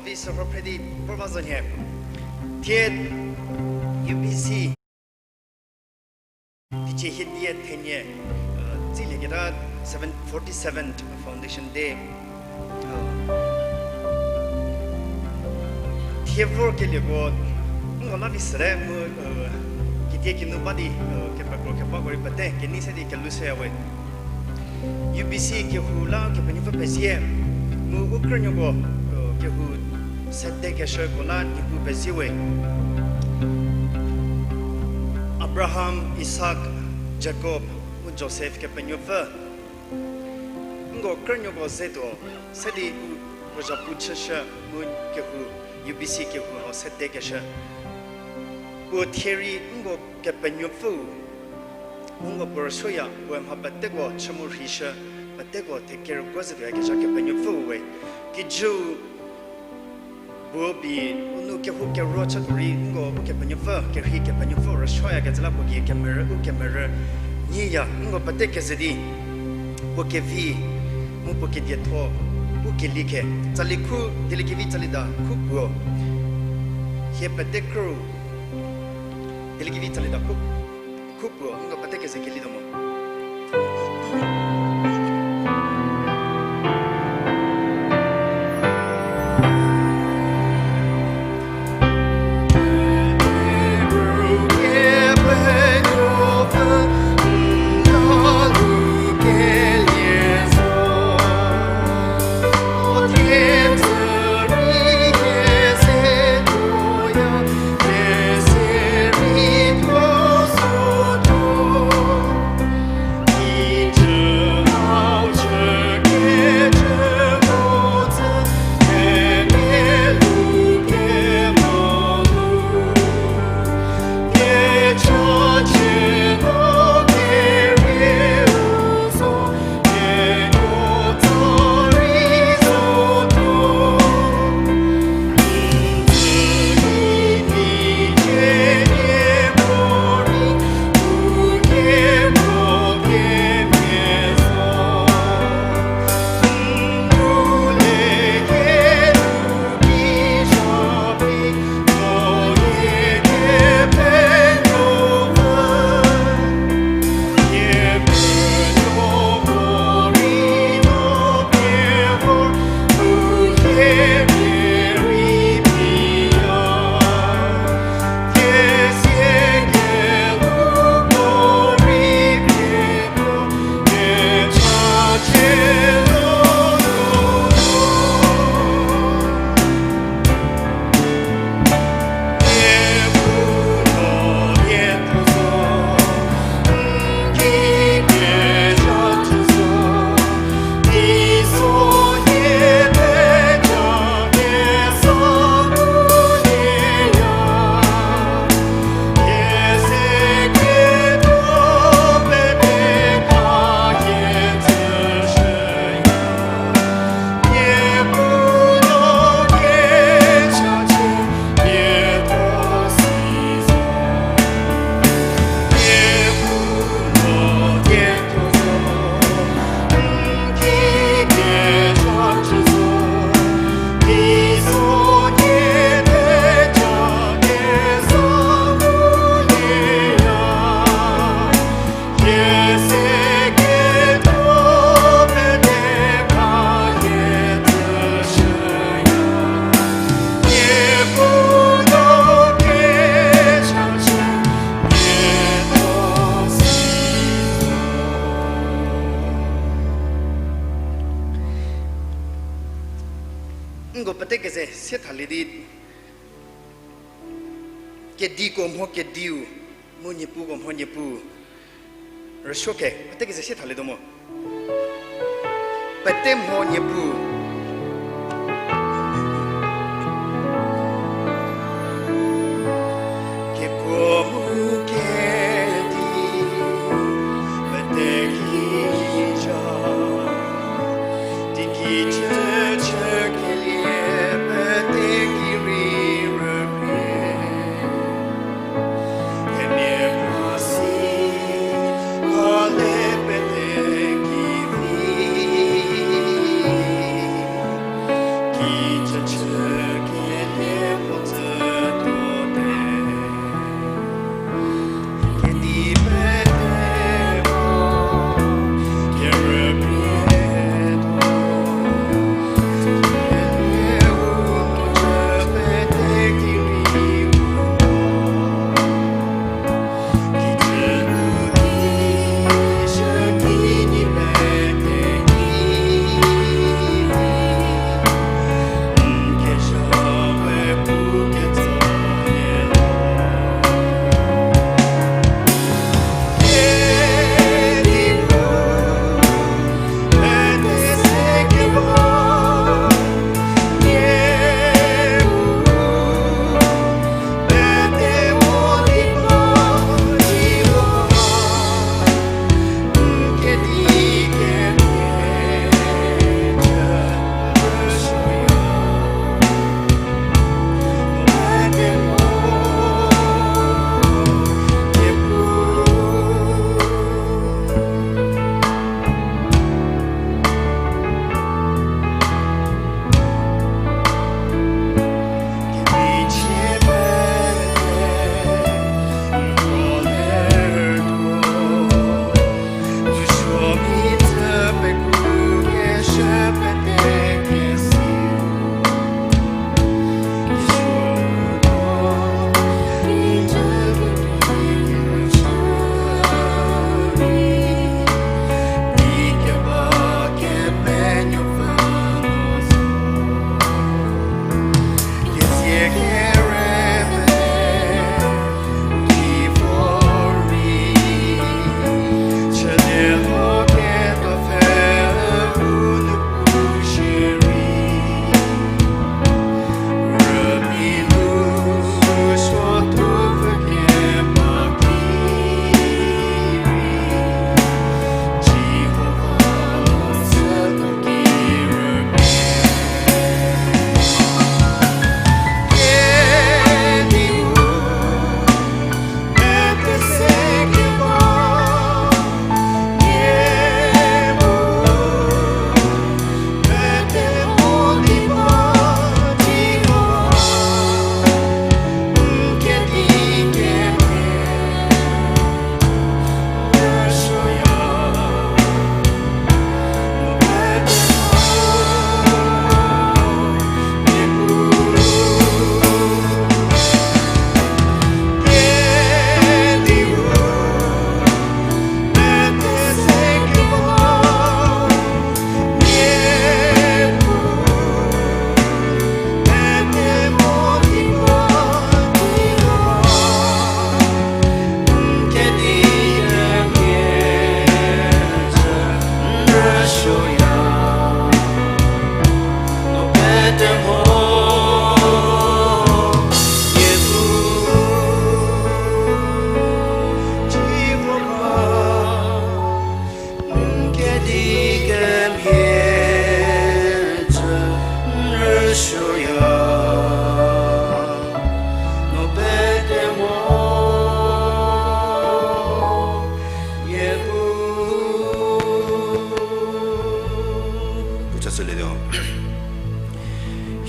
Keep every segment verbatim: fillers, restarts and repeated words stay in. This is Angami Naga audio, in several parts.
Di sürho phre di vor ba zo nhie. Thie U B C teicie hiedie thenie, uh, tsilieketa seven, forty-seventh Foundation Day. Uh, thie vorkelieko, nko la vi süre mu, uh, kitiekinu ba di, uh, kepekro kebako rei pete kenei se di kelou shüya we. U B C kehou la Kepenuopfü pezie, mu u krünuoko, uh, kehou sedekeshüko la Niepuu pezie we. Abraham, Isak, Jakob, mu Josef Kepenuopfü. Nko krünuoko ze tuo, se di u, u zhapu chüshü, mu kehou, U B C kehou hau sedekeshü. Puo thie rei nko Kepenuopfüu, mu nko puo rüsuoya, puoe mha peteko chü mu rheishü, peteko thekerüko ze tuoyakezha Kepenuopfüu we. Kijüu puo bi u nou kehou kero chütuo rei, nko Ukepenuopfü, kerhei Kepenuopfü rüsuoyakecü la puo gei kemerü, u kemerü nyiya, nko pete keze di, puo kevi, mu puo kedietho, u kelie khe, tsali khu, dieliekevi tsalida khu puo. Hie pete krü, dieliekevi tsalida khu, khu puo, nko pete keze kelituo mo. Nko pete keze sie thalie di, kediko mho kediu, mu niepuko mho niepuu. Rüsuo khe, pete keze sie thalietuo mo. Pete mho niepuu. Kekuo mu kedi, pete kija, teiki chüchü kelie, pete ki rei rüpie. Themia mhasi, kale pete ki vi.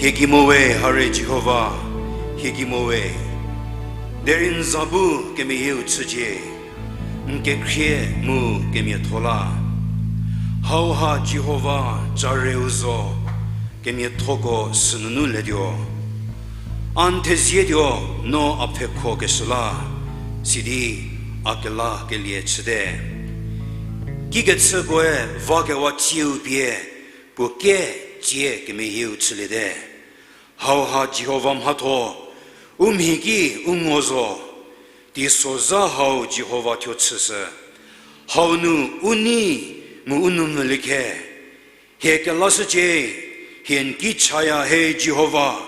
Hiekimo we, hare Jihova, hiekimo we, derei n za bu kemeyieu chücie, n kekhrie mu kemiatho la. Hauha Jihova, ca reu zo, kemiathoko sünunu letuo. A n thezietuo, no a pfhekhokeshü la, sidi a kelakelie chüte. Kikechükoe vakewa tsieu pie, puo ke tsie kemeyieu chüliete. Hauha Jihova mhatho, u mhi ki u ngo zo, teisozha hau Jihova thuo chüshü. Hau nu u nei mu u nou mvülie khe. Hie kelashücie, hie n ki chaya, he Jihova,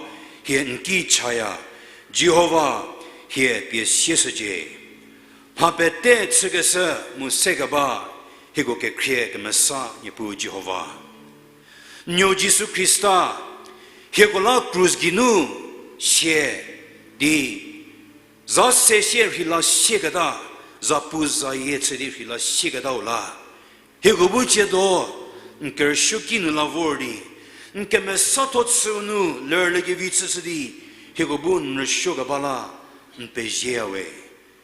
hie n ki chaya, Jihova, hie pie sieshücie. Mha pete chükeshü mu sekeba, hieko kekhrie kemesa Niepuu Jihova. Nuou Jisu Khrista, hieko la krus geinu sie di, za se sie rheila sieketa, za pu zayie chü di rheila sieketau la. Hieko bu tsiedo, n kerüsuoki nu la vor di, n kemesatho chüu nu lerliekevi chüshü di, hieko bu n rüsuokeba la, n pezieya we.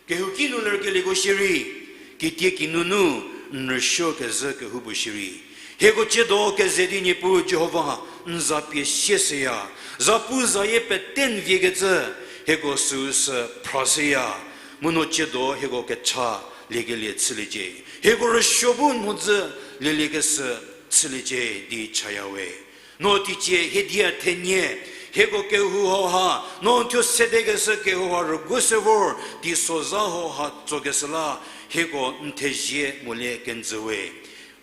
Kehouki nu lerkelieko shierei, kitie kinunu n rüsuokezhü kehoupuo shierei, hieko tsiedo keze di Niepuu Jihova n za pie sieshüya, za pu zayie pete n viekecü, hieko süu sü phrashüya, mu no tsiedo hieko kecha liekelie chüliecie. Hieko rüsuo bu n mhodzü lieliekeshü chüliecie di chaya we. No teicie hiedia thenie, hieko kehou hauha, no n thuo sedekeshü kehou ha rüguo se vor, teisozha hauha tsokeshü la, hieko n thezie molie kenjü we.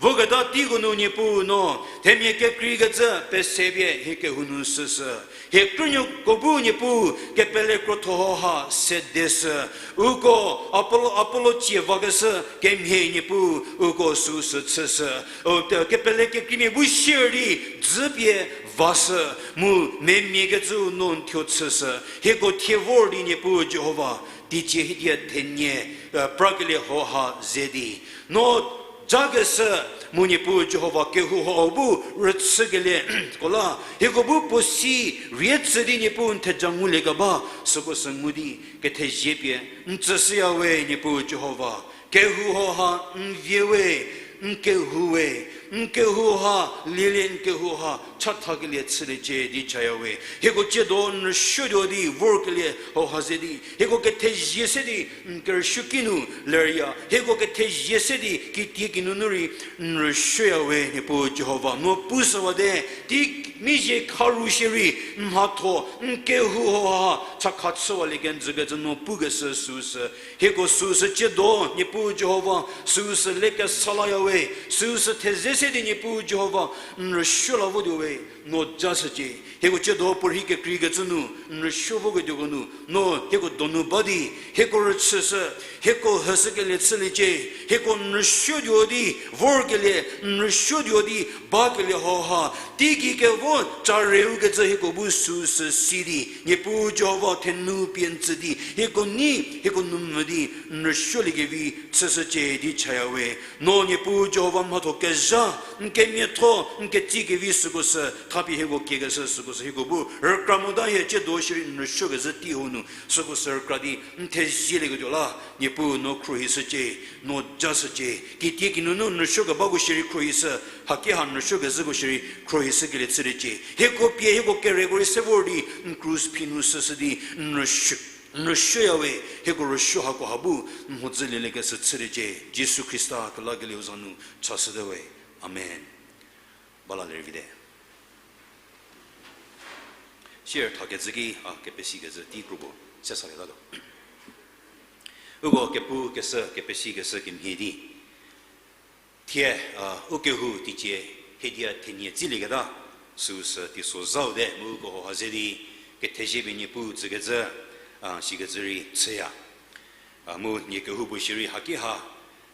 Voketa teiko nu Niepuu no, themia kekreikecü pesepie hie kehou nu süshü. Hie krünuoko bu Niepuu kepele krotho hauha sedeshü. Uko Apollo, Apollo tsie vakeshü kemhie Niepuu uko süu sü chüshü. O, te-, kepele kekreimia bu sier di dzü pie vashü, mu memiakecüu no n thuo chüshü. Hieko thie vor di Niepuu Jihova, teicie hiedia thenie, e, prakelie hauha ze di, no jakeshü, mu Niepuu Jihova kehou hau bu rüchükelie ko la, hieko bu puo si rie tsü di Niepuu n theja nguliekeba, süko sü ngu di kethezie pie n tsüshüya we Niepuu Jihova. Kehou hauha n vie we, n kehou we, n kehou ha lielie n kehou ha chathakelie chüliecie di chaya we. Hieko tsiedo n rüsuotuo di vorkelie hauha ze di, hieko kethezie se di n kerüsuoki nu lerya, hieko kethezie se di kitie kinunu rei n rüsuoya we Niepuu Jihova. No pushüwate, tei mezhie kharu shierei n mhatho, n kehou hauha chakha chüwalie kenjükecü no pukeshü süu sü. Hieko süu sü tsiedo Niepuu Jihova, süu sü lekesa laya we, süu sü theze se di Niepuu Jihova, n rüsuo la votuo we, no jashücie. Hieko tsiedo puorhi kekreikecü nu n rüsuo voketuoko nu, no hieko donu ba di, hieko rüchüshü, hieko hüshükelie chüliecie, hieko n rüsuotuo di vorkelie, n rüsuotuo di bakelie hauha, teigei kevo ca reu kecü hieko bu süu sü si di, Niepuu Jihova thenu pie n tsü di, hieko nei, hieko nou mvü di n rüsuoliekevi chüshücie di chaya we. No Niepuu Jihova mhatho kezha, n kemiatho, n ketsie kevi süko sü, thapie hieko kiekeshü süko sü, hieko bu rükra mota hie tsiedo shierei n rüsuokezhü tei hau nu, süko sü rükra di n thezielieketuo la, Niepuu no khruohishücie, no jashücie, kitie kinunu n rüsuokebako shierei khruohishü, haki ha n rüsuokezhüko shierei khruohishükelie chüliecie. Hieko pie hieko kereko rei se vor di, n krus phi nu süshü di, n rüsuo, n rüsuoya we, hieko rüsuo hako ha bu, n mhodzü lieliekeshü chüliecie, Jisu Khrista kelakelieu za nu chashüte we. Amen. Bala lervite. Sier thakecü ki, a, kepesikecü tei kropuo, se salietatuo. Uko kepu keshü, kepesikeshü kemhie di. Thie, a, u kehou teicie, hiedia thenie tsilieketa, süu sü teisozhau te, mu uko hauha ze di, kethezie pie Niepuu tsükecü, a, sikecü rei chüya. A, mu nie kehoupuo shierei haki ha,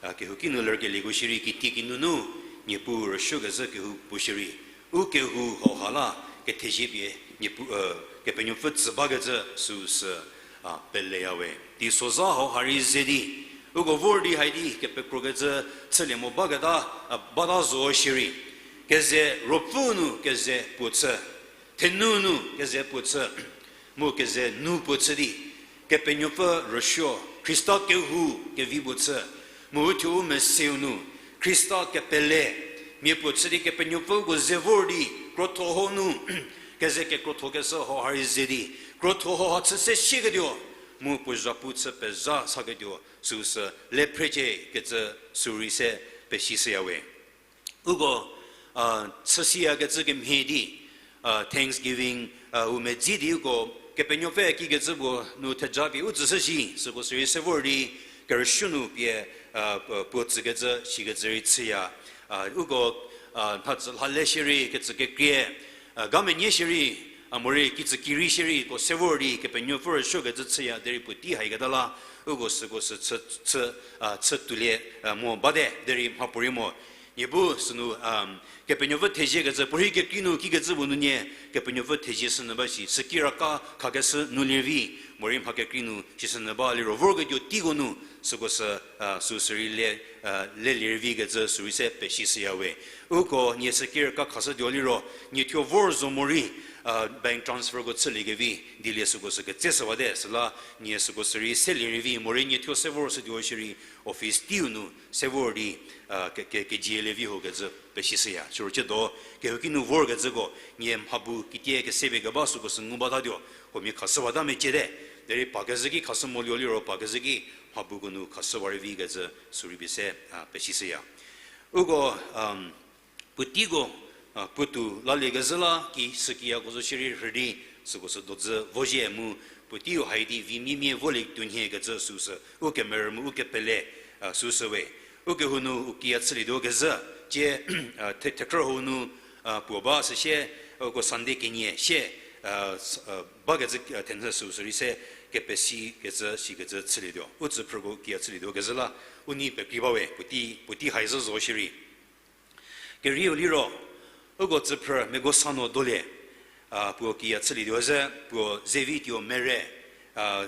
a, kehouki nu lerkelieko shierei kitie kinunu, Niepuu rüsuokezhü kehoupuo shierei, u kehou hauha la, kethezie pie, Niepuu, e, Kepenuopfü tsü bakecü süu sü, a, peleya we. Teisozha hauha rei ze di, uko vor di hai di, kepekrokecü chülie mo baketa, a, bata zo shierei, keze ruopfü nu keze puo chü. thenu nu keze puo chü, mu keze nu puo chü di, Kepenuopfü rüsuo, Khrista kehou kevi puo chü, mu uthuo u meseu nu, Khrista kepele, mia puo chü di Kepenuopfüko ze vor di, krotho ho nu, keze kekrothokeshü hau ha rei ze di, krotho hau ha chü se shieketuo, mu puo zhapu chü pezha saketuo, süu sü le phrecie kecü sü rei se pesishüya we. Uko, a, chüsiyakecü kemhie di, a, Thanksgiving, a, u medzi di uko Kepenuopfü kikecü puo nu theja pie u tsüshü shi, süko sü rei se vor di kerüsuo nu pie, a, puo tsükecü shikecü rei chüya. A, uko, a, mhatsü lha le shierei kecü kekrie, a, ga menie shierei, a, morei kitsü ki rei shierei ko se vor di Kepenuopfü rüsuokecü chüya derei puotei haiketa la, uko süko sü chü, chü, a, chü tuolie, a, mo bate derei mhapuorei mo. Nie bu sünu, a, Kepenuopfü theziekecü, puorei kekrei nu kikecü puo nu nie, Kepenuopfü thezie shünyü ba shi, süki raka khakeshü nu lie vi, morei mha kekrei nu sishünyü ba liro vorketuo teiko nu, süko sü, a, süu sü rei le, a, le lie vi kecü sü rei se pesishüya we. Uko nie süki raka khashütuo liro, nie thuo vor zo morei, a, bank transferko chüliekevi, dilie süko sü ketseshüwate, süla nie süko sü rei se lie vi, morei nie thuo se vor shütuo shierei, office teiu nu se vor di, a, ke, ke, kejiele vi ho kecü pesishüya. Siro ciedo, kehouki nu vorkecüko, nie mhabu kitie kesepie keba süko sü ngu batatuo, huomia khashüwata meciete, derei pa kezhü ki khashü moluo liro pa kezhü ki mhabuko nu khashüwa rei vi kecü sü rei pie se, a, pesishüya. Uko, um, puoteiko, a, puotou laliekezhü la ki süki yako zo shierei rhü di, süko sü dodzü vozhie mu, puoteiu haidi vi miemie volietuo nhie kecü süu sü, u kemerü mu u kepele, a, süu sü we. Ukehou nu u kiya chülietuo kezhü, tie, a, the, thekhrü hou nu, a, puo ba süsie, uko Sunday kenie sie, a, bakecü, a, thenhü süu sü rei se kepesikecü, sikecü chülietuo. U tsüphrüko kiya chülietuo kezhü la, u nei pekrei ba we, puotei, puotei hai zhü zo shierei. Kerieu liro, uko tsüphrü Megosano Dolie, a, puo kiya chülietuo zhü, puo Zevituo Mere, a,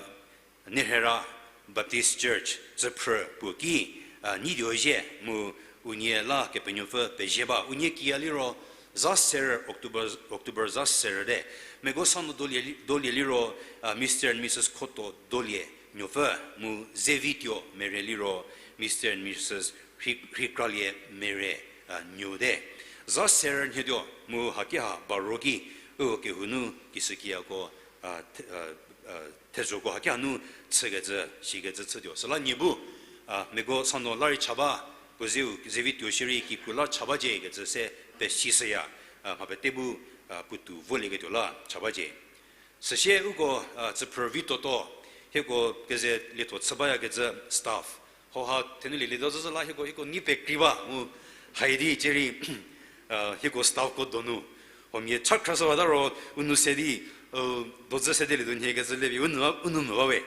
Nehera Baptist Church tsüphrü puo ki, a, nyi tuo zhie mu unie la Kepenuopfü pezie ba. Unie kiya liro za serü October, October za serü te. Megosano Dolie, Dolie liro, a, Mister and Missus Khoto Dolie nuopfü mu Zevituo Mere liro Mister and Missus Rhi-, Rhikralie Mere, a, nuo te. Za serü nhietuo mu hakiha baro ki, u kehou nu kisükiyako, a, the-, a, a, thezhoko hakiha nu chükecü, sikecü chütuo. Süla nie bu, a, Megosano la rei cha ba, puo zeu Zevituo shierei kikru la cha bacie kecü se pesishüya, a, mha pete bu, a, puotou volieketuo la cha bacie. Süsie uko, a, tsüphrü Vitoto, hieko keze lietho chü bayakecü staff. Hauha thenulielietuo zhüzhü la hieko, hieko nei pekrei ba mu haidi cierei, a, hieko staffko donu. Huomia cha khrashüwata ro u nou se di, u, dodzü sedelietuo nhie kecü le pie u nou, u nou mo ba we.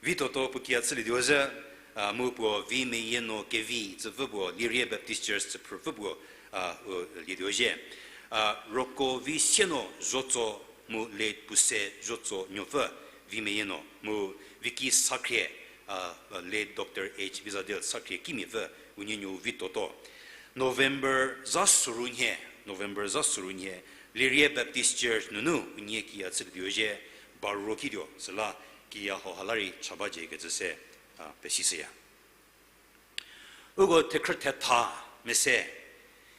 Vitoto puo kiya chülietuo zhü, a, mu puo Vimeyeno Kevi tsüpfü puo, Lirie Baptist Church tsüphrüpfü puo, a, u, lietuo zhie. A, Roko Visieno Zotso mu late Puse Zotso nuopfü, Vimeyeno, mu Viki Sakhrie, a, late Doctor H Bizadel Sakhrie kimiapfü, unie nuou Vitoto. November za soru nhie, November za soru nhie, Lirie Baptist Church nunu unie kiya chülietuo zhie, baro kituo, süla kiya hauha la rei cha bacie kecü se, a, pesishüya. Uko thekhrü thetha mese,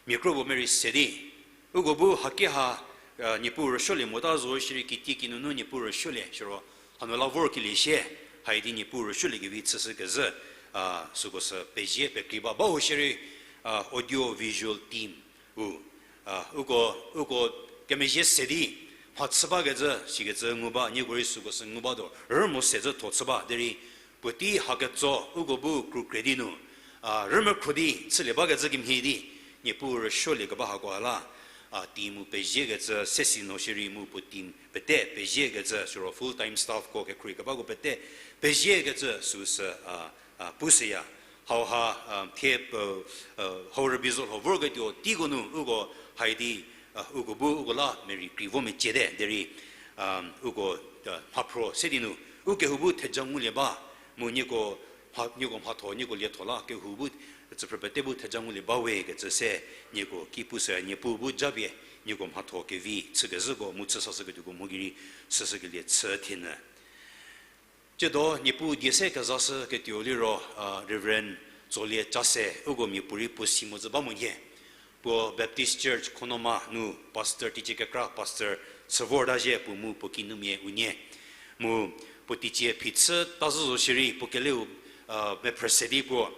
mia kro puo merei se di, uko bu hakiha, a, Niepuu rüsuolie mota zo shierei kitiekinu nu Niepuu rüsuolie shiro, hanu la vorkelie sie, haidi Niepuu rüsuoliekevi chüshükezhü, a, süko sü pezie pekrei ba, ba ho shierei, a, audio visual team u, a, uko, uko kemezhie se di, mha chü bakecü, sikecü ngu ba, nieko rei süko sü ngu batuo, rümo se zhü tho chü ba, derei, puotei haketso, uko bu kru kre di nu, a, rümekhro di, chülie bakecü kemhie di, Niepuu rüsuolie keba hako la, a, team u peziekecü se si no shierei mu puo team pete peziekecü, siro full time staffko kekhruohi kebako pete peziekecü süu sü, a, a, pushüya. Hauha, a, thie, a, a, hau rübei zo lho vorketuo teiko nu uko haidi, a, uko bu uko la merei krei vo meciete derei, a, uko, a, mhaphro se di nu, ukehou bu theja ngulie ba, mu nieko mha-, nieko mhatho, nieko lietho la kehou bu, tsüphrü pete bu theja ngulie ba we kecü se, nieko ki pushü, Niepuu bu japie, Nieko mhatho kevi chükezhüko mu chüsashüketuoko mho gei rei süshükelie chü thienyü. Tsiedo Niepuu die se kezashü ketuo liro, a, Reverend Tsolie Chase, uko miapuorei puo si mo zü ba mo nhie. Puo Baptist Church Khonoma nu pastor, teicie kekra pastor chü vorta zhie puo mu puo kinumia unie. Mu puo teicie phichü ta zhü zo shierei puo keleu, a, mephrü se di puo,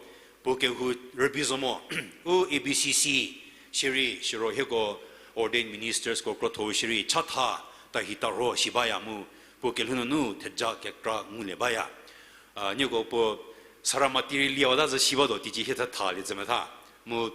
puo kehou rübei zo mo, u A B C C shierei, siro hieko ordained ministersko krotho-u shierei chatha tahi tarho shi baya mu, puo kelhou nunu theja kekra ngulie baya. A, nieko puo Saramati rei liewata zü shi ba do, teicie hie thetha lie zü metha. Mu,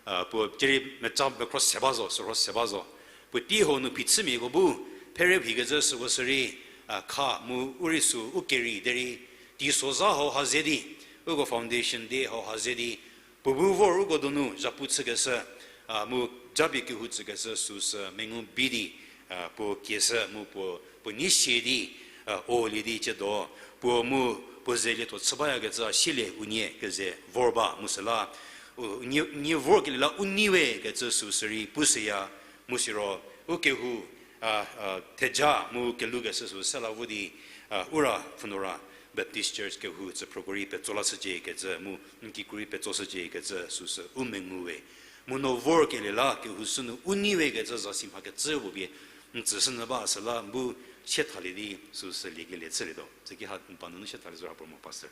a, puo cierei meca mekhro se ba zo, sürho se ba zo. Puotei hau nu phichümiako bu, phere phikecü süko sürei, a, kha mu u rei sü u kerei derei, teisozha hau ha ze di, uko foundation day hau ha ze di, puo bu vor uko donu zhapu chükeshü, a, mu japie kehou tsükeshü süsü mengu bi di, a, puo kieshü mu puo, puo nei sie di, a, o lie di tsiedo, puo mu puo ze lietho chü bayakecü a sielie unie keze vor ba mu süla, u, nie, nie vorkelie la u nei we kecü süsü rei pushüya, mu siro u kehou, a, a, theja mu kelhoukeshü sü se la vo di, a, u ra Pfhünura Baptist Church kehou tsüphrüko rei petso lashücie kecü mu n kikru rei petsoshücie kecü süsü u mengu we. Mu no vorkelie la kehou sünu u nei we kecü zasi mha kecü puo pie n tsüshünyü ba süla n bu sie thalie di süsü liekelie chülietuo. Süki ha n pa nunu sie thalie zo ra puo mo pastor.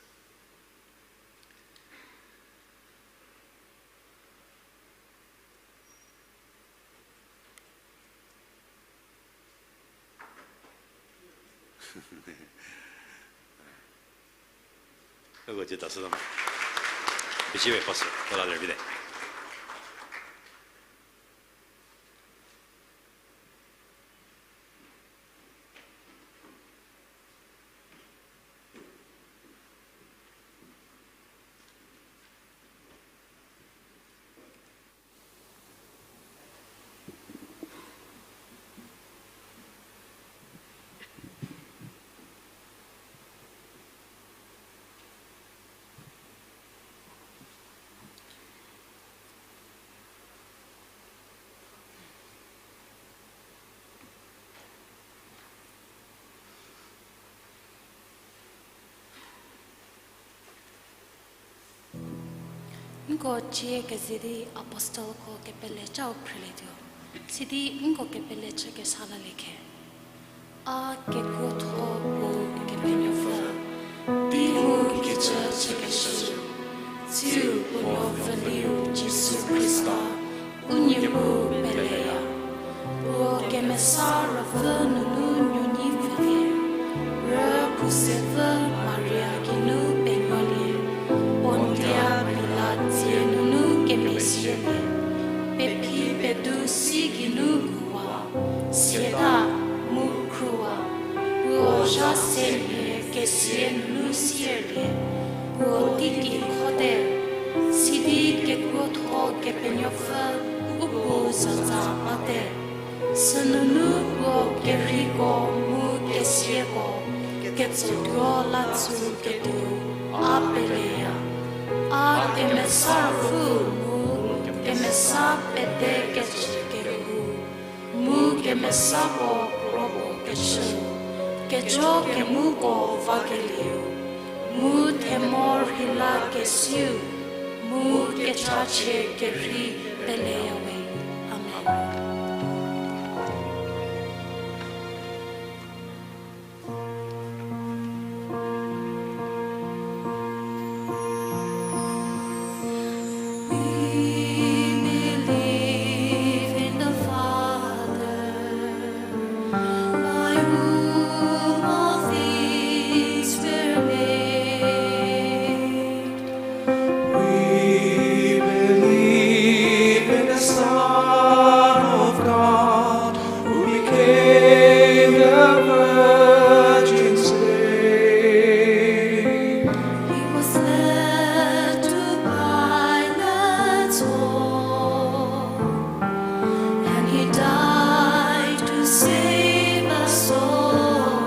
Uko jita süta mo. Bisi we pastor, kela lerbi te. Nko cie keze di apostleko kepele cau phrülietuo, sidi nko kepele chü kesa lalie khe. A kekuotho puo Kepenuopfü, tei mu kijü chükeshü, tsiu puo nuopfüliu Jisu Khrista, u Niepuu peleya. Puo kemesa ruopfü nunu nuoneipfülie, rüphuo sepfü Maria geinu penuolie, Pontia Pilat dzie nunu kemezhielie, pephi pedu si geinu kuwa, siata mu khruwa, puo zha se nhie kesia nunu sierlie, puo teigei khote, sidi kekuotho Kepenuopfü u Puo zatsa bate. Sünunu puo kerheiko mu kesiako ketsotuo la tsüketuo a peleya. A kemesa ruopfü mu kemesa pete kecü kehou, mu kemesako kropuo kechü, kejo kemuko vakelieu, mu themorhei la kesiu, mu kechachie kerhei peleya we. Amen. We believe in the Father, by whom all things were made. We believe in the Son of God, who became a virgin slave. He was led to Pilate's hall, and he died to save us all,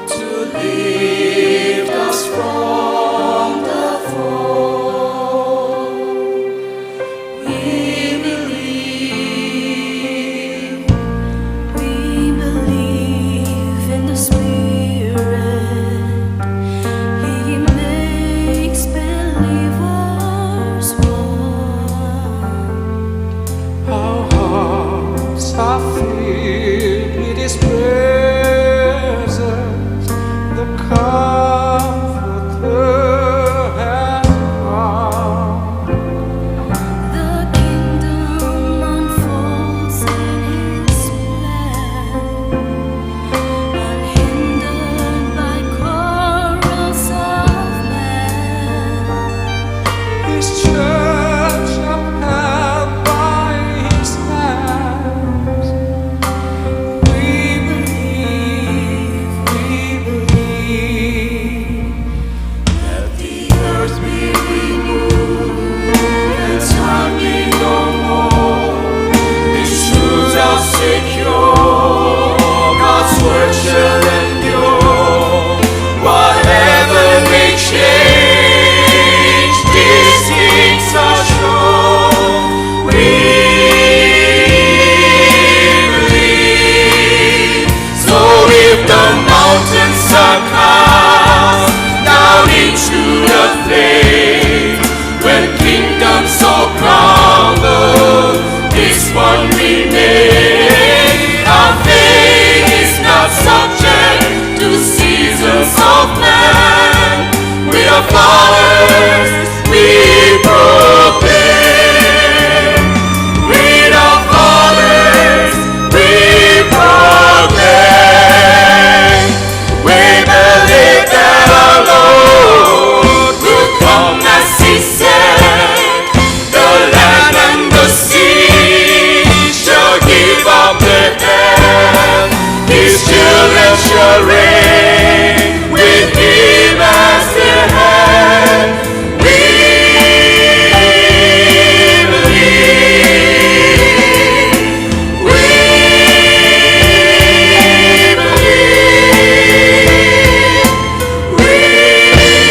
to lift us from the fall. We believe Whatever may change, these things are sure. We believe. So if the mountains are cast down into the flames, when kingdoms all crumble, this one remains. Our faith is not subject to seasons of man. With our fathers, we proclaim. With our fathers, we proclaim. We believe that our Lord will come as he said. The land and the sea shall give up their dead. His children shall reign with him as their head. We believe. We believe. We believe.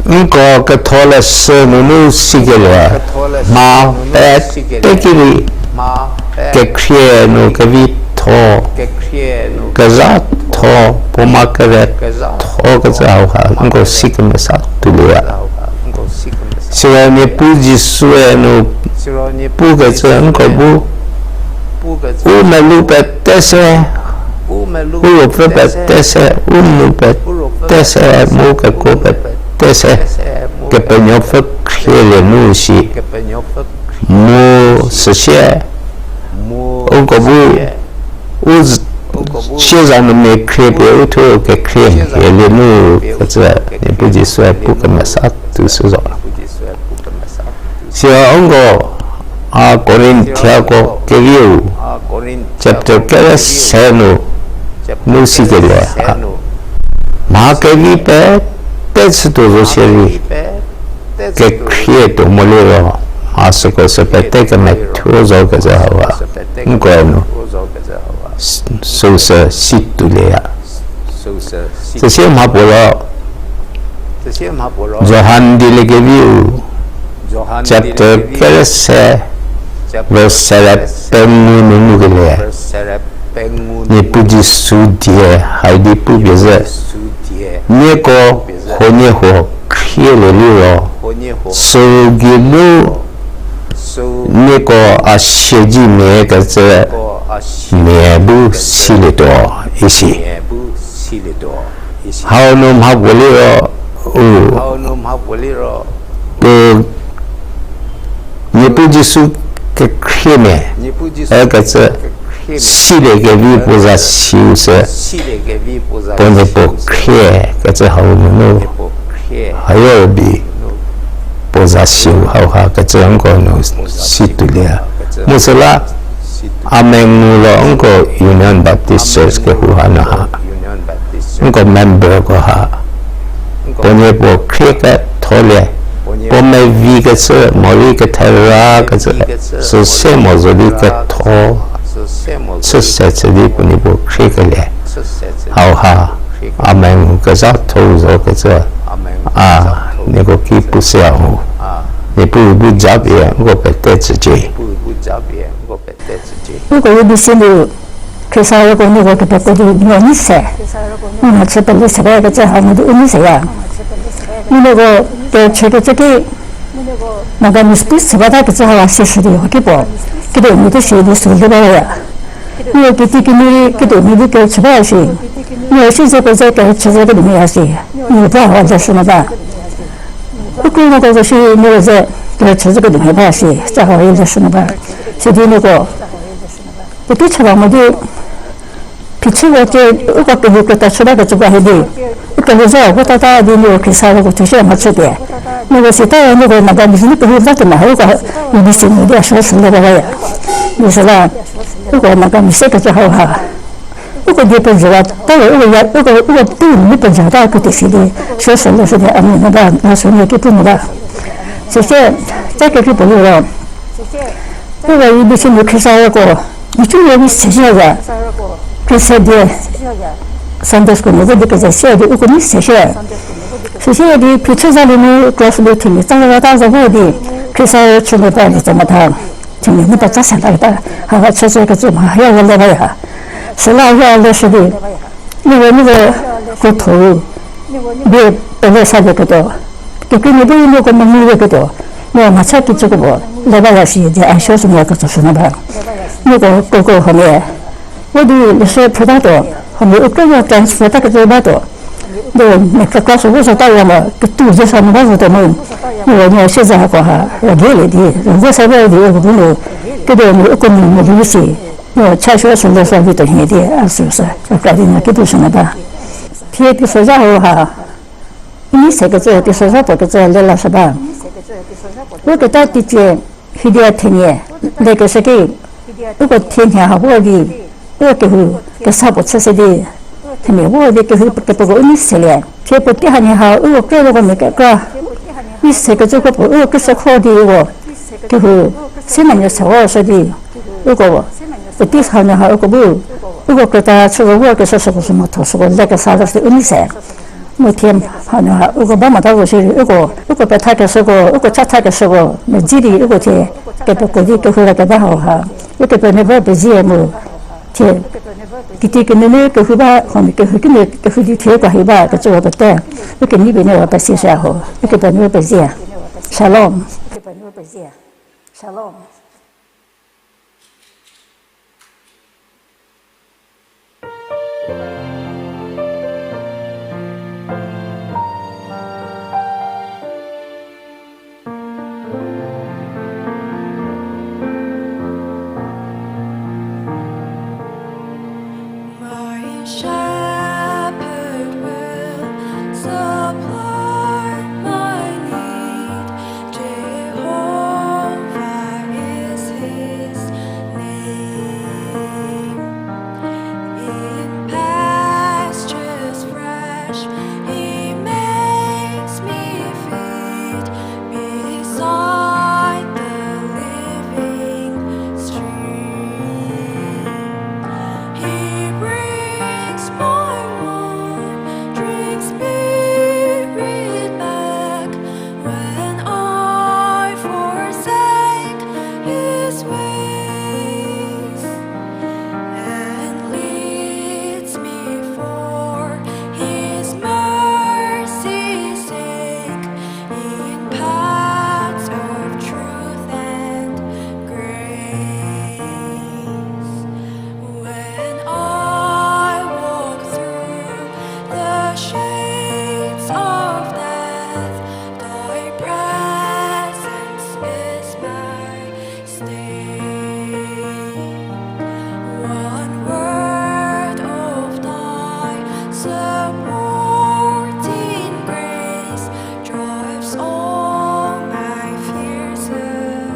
Nko ketholeshü nunu sikelie, mha pete ki rei kekhrie nu kevitho, kezhatho, puo ma kerethokecü hauha nko si kemesa tuolieya. Siro Niepuu Jisue nu pukecü nko bu u melou pete se, u ruopfü pete se, u nou pete se, mu kekuo pete se, Kepenuopfü khrielie nu shi. Mu süsie, uko bu u z-, sieza nu mia khrie pie u thuo kekhrie hielie nu kecü Niepuu Jisue pu kemesa tuo shü zo. Siro uko, a, Korinthiako keviu, chapter kere se nu, nu sikelie, a, mha kevi pete chütuo zo shierei, kekhrie tuo moliro, a, süko sü pete kemethuo zo kecü hauha, nko nu, s-, süu sü si tuolieya. Süsie mhapuo ro, Johan dieliekeviu, chapter kere se, verse sere pengou nu ngukelie, Niepuu Jisu die hai di pupie zhü, nieko huoniehuo khrielie liro, süu geinu nieko a siedzemia kecü mia bu silietuo, isi. Hau nu mhapuo liro, u, puo, Niepuu Jisu kekhriemia, e kecü, siliekevi puo za siu sü, puo nie puo khrie kecü hau nunu, hayo bi, puo za siu hauha kecü nko nu si tuolieya. Mu süla, a mengu lo nko Union Baptist Church kehou ha nu ha, nko memberko ha, puo nie puo khrie ketholie, puo mevi kecü morei kethera kecü, süse mo zo di ketho, chüse chü di puo nie puo khriekelie. Hauha, a mengu kezhatho-u zo kecü, a, nieko ki pushüya ho. Niepuu bu japie nko pete tsücie. Uko U B C nu Khrista roko nieko kepete di nuo nyi se, u mhachü peli sekecü hau nu di u nyi seya. Mu nieko kechükecü ki Nagamese pu se bata kecü hau a sishü di hoki puo, kediu nu di shi di sü di baya. Nieko kiti kinu kediu nu di kechü ba shi. Nieko si zeko ze kechü ze kediu nu ya shi. Nieko ba hau leshü mo ba. Uko nieko zo shi nieko ze Kechü zhü kedu mhie ba si, tsa hau rei leshü nu ba. Sidi nieko puotei chü ba mo di, phichü ro tie, uko kehou krüta chü bakecü ba hie di, u kehou za votata di nieko Khrista roko thushü mhachüpie. Nieko sita ya nieko Nagamese nu kehou za tuo mo ha, uko UBC nu di a sho sü le ba ya. Di süla, uko Nagamese kecü hau ha. Uko die pejüwa, ta uko ya, uko, uko tei nu pejüta puotei si di, sho sü leshü di a mi nu ba, a sü nu ki pu nu ba. Süsie, tsa kekreipuo liro, uko UBC nu Khrista roko, micü rei seshü ya, Khrista die, Sunday school nu di keze sie di uko ni seshü. Süsie di phichü za le nu cross di themia tsa la ta za vo di, Khrista rei chü nu ba di tsa ma tha. Themia nu ba tsa sa la ta, ha ha chü chü kecü mha ha ya le ba ya. Süla ya leshü di, nieko, nieko krotho-u, di pele sa di ketuo. Kekreimia bu nieko mengu di ketuo. Nieko mhacha kicüko bo, le ba ya si di a sho sü nieko ketsü sü nu ba. Nieko koko huomia, vo di leshü phrü batuo, huomia u krü transfer ta kecü batuo. Di mia kekra sü vo sa ta ya mo, ketu ze sa nu ba zotuo mu. Nieko, nieko siezehako ha, rügelie di, rüge sa ba di, uko bu nu, kediu nu uko nu mo di si. Nieko cha sho sü le sa vituo hie di, a sü sü, kekra di nieko ki pu sü nu ba. Thie teisozha hau ha, u nei sekecü, teisozha puo kecü le lashü ba. Uketa teicie, hiedia themia, lekeshü ki, uko thie nhie ha vor di, uko kehou, kesa puo chüshü di, themia vor di kehou kepeko u nei selie. Thie puotei hanie ha, uko krünuoko mia kekra, u nei sekecü kro puo, uko krüshü kho di uko, kehou, se menuo se vor shü di, uko, puotei hanu ha uko bu, uko krüta chüko vorkeshü süko sü mhatho süko lekesa zo si u nei se. Mu thie hanu ha uko ba mota zo shierei uko, uko pethakeshüko, uko chathakeshüko, medzi di uko thie, kepeko di kehou la keba hau ha. Ukepenuopfü pezie mu, thie, kiti kenunu kehou ba, huomia kehou kinu kehou di thie uko hi ba kecüko pete, ukeneipie nuo pesi shü ho, Ukepenuopfü pezie. Shalom. My shepherd will supply my need. Jehovah is his name. In pastures fresh, he makes me feed beside the living stream. He brings my wandering spirit back when I forsake his ways, and leads me for his mercy's sake in paths of truth and grace. When I walk through the shades of death, thy presence is my stay. One word of thy supporting grace drives all my fears away.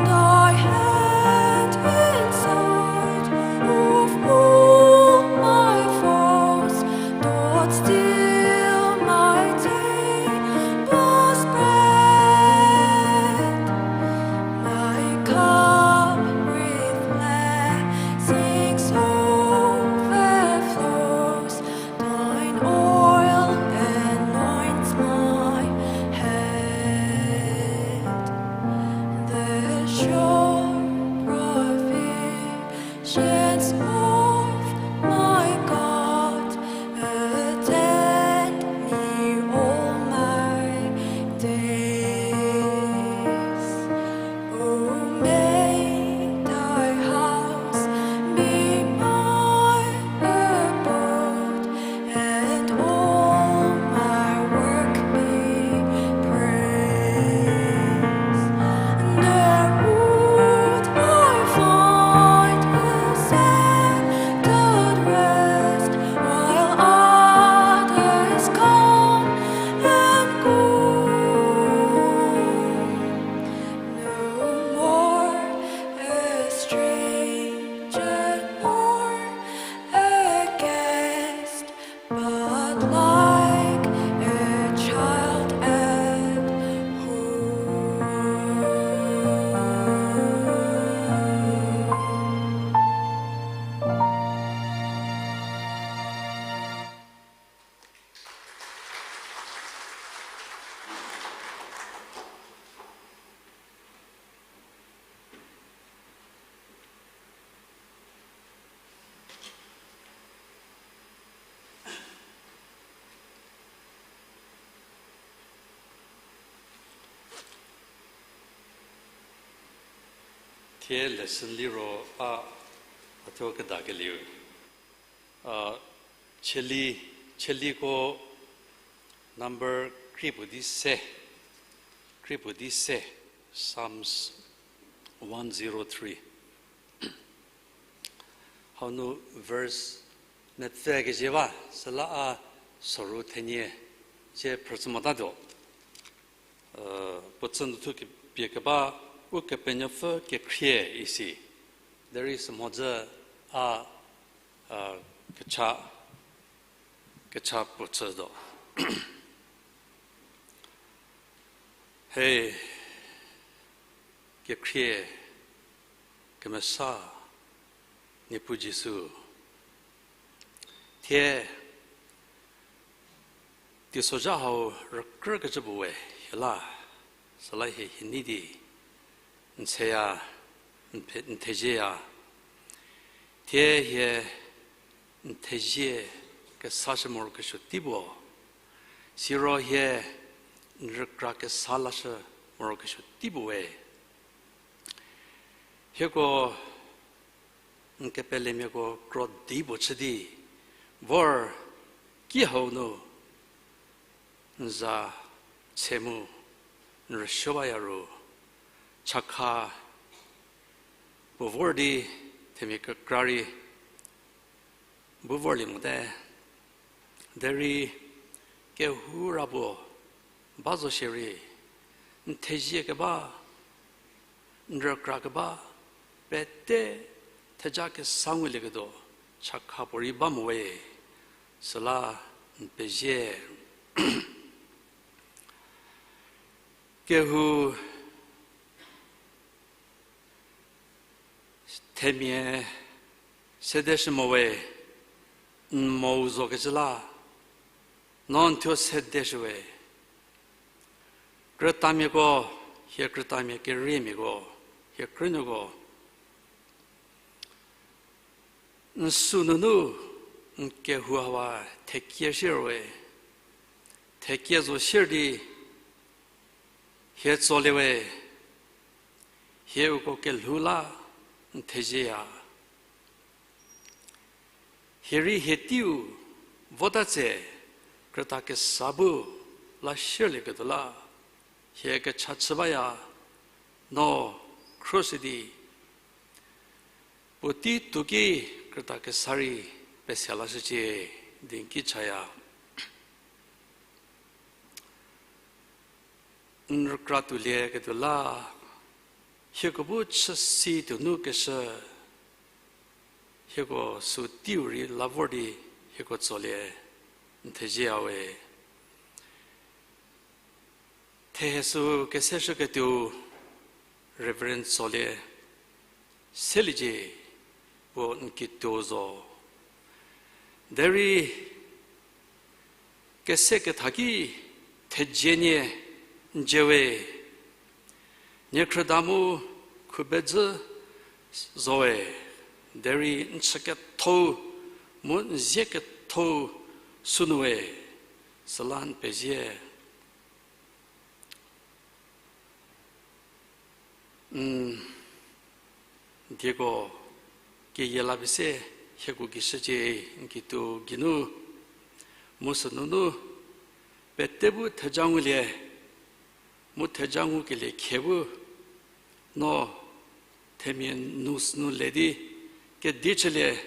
Thy hand in sight of all my foes, doth still my day prosper. Thie lesson liro a, a thuo kedakelieu. A, cheli, cheliko number krie puo di se, krie puo di se, Psalms one zero three. Hau nu verse mepfü kezhie ba, süla a soru thenie zie phrüshü motatuo. Puo chü nu thu kepie keba, Ukepenuopfü kekhrie isi. Derei sümhodzü a, a, kecha, kecha puo chütuo. He, kekhrie, kemesa, Niepuu Jisu. Thie, teisozha hau rükrükecü puo we, hie la, süla hie hie nei di, n theya, n phe-, n thezieya. Thie hie n thezie kesashü morokesuo tei puo. Siro hie n rükra kesa lashü morokesuo tei puo we. Hieko n kepelemiako krodi puo chü di, vor ki hau nu n za tse mu n rüsuo baya ru, chakha puo vor di themia kekra rei bu vorlie mote. Derei kehou ra puo ba zo shierei, n thezie keba, n rükra keba, pete theja kesa ngulieketuo chakha puorei ba mo we, süla n pezie. Kehou themia sedeshü mo we, n mou zokecü la, no n thuo sedeshü we. Krütamiako, hie krütamia keriemiako, hie krünuoko, n sü nunu n kehou hawa thekie sier we, thekie zo sier di hie tsolie we, hie uko kelhou la n thezieya. Hie rei hie teiu vota tse krüta kesa bu la sierlieketuo la, hie kecha chü baya, no khruoshü di puotei tuoki krüta kesa rei pesia lashücie di n ki chaya. N rükra tuolieketuo la, hieko bu chüsi tuonu keshü, hieko sü teiu rei la vor di hieko tsolie n thezieya we. Thehie sü keseshüketuo Reverend Tsolie Seliecie puo n kituo zo. Derei kese ketha ki thejienie n dzie we. Niekhrüda mu khubedzü zowe, derei n chü kethou mu n zie kethou sünu we, süla n pezie. N dieko keyie la pese hieko gei shücie n kituo geinu, mu sünunu pete bu theja ngulie, mu theja ngukelie khie bu, no themia nu sünu le di kedi chülie,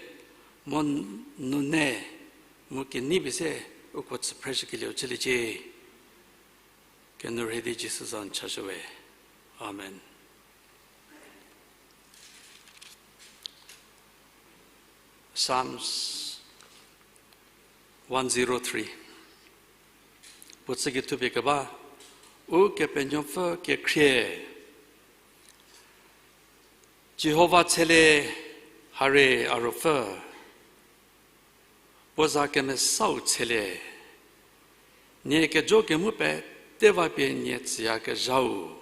mu nune mu kenei pese uko tsüphreshükelieu chüliecie. Kenu rhei di Jisu za n chashüwe. Amen. Psalms one zero three. Puo tsüki thupie keba, Ukepenuopfü kekhrie. Jihova tshelie, hare a Ruopfü, puo za kemesau tshelie. Nie kejo kemu pete va pie nie tsüyakezhau,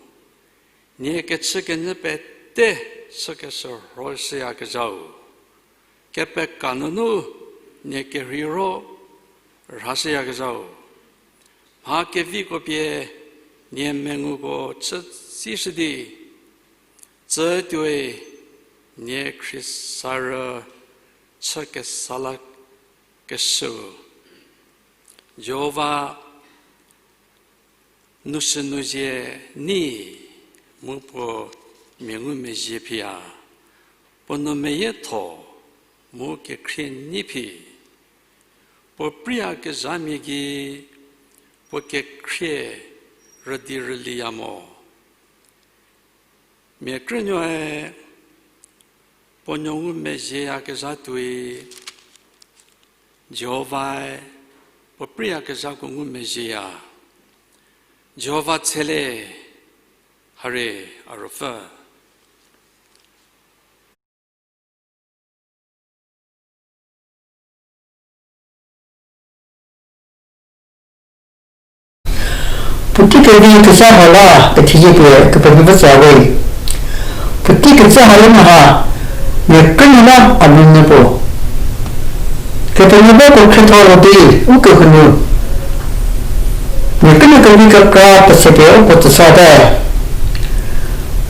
nie kechükenyü pete chükeshürhoshüyakezhau, kepeka nunu nie kerheiro rhashüyakezhau, mha keviko pie nie menguko chü tsishü di, tsütuoi Nie khriesarü chü kesa la keshüu. Jihova nu sünu zie nyi mu puo mia ngumezhie phiya, puo nu meyietho mu kekhrie nyi phi, puo preiyakezhamia gei puo kekhrie rüdi rüliya mo. Mia krünuoe puo nuo ngumezhieyakezha tuoi, Jihovae puo preiyakezhako ngumezhieya. Jihova tshele, hare a ruopfü. Puotei kevi kezha ha la kethezie pie Kepenuopfü tsü we. Puotei kezha ha la nu ha, mia krünuo la a nu nyü puo Kepenuopfü puo khrietho ro di u kehou nu mia krünuo kevi kekra pese pie uko tsüshüte.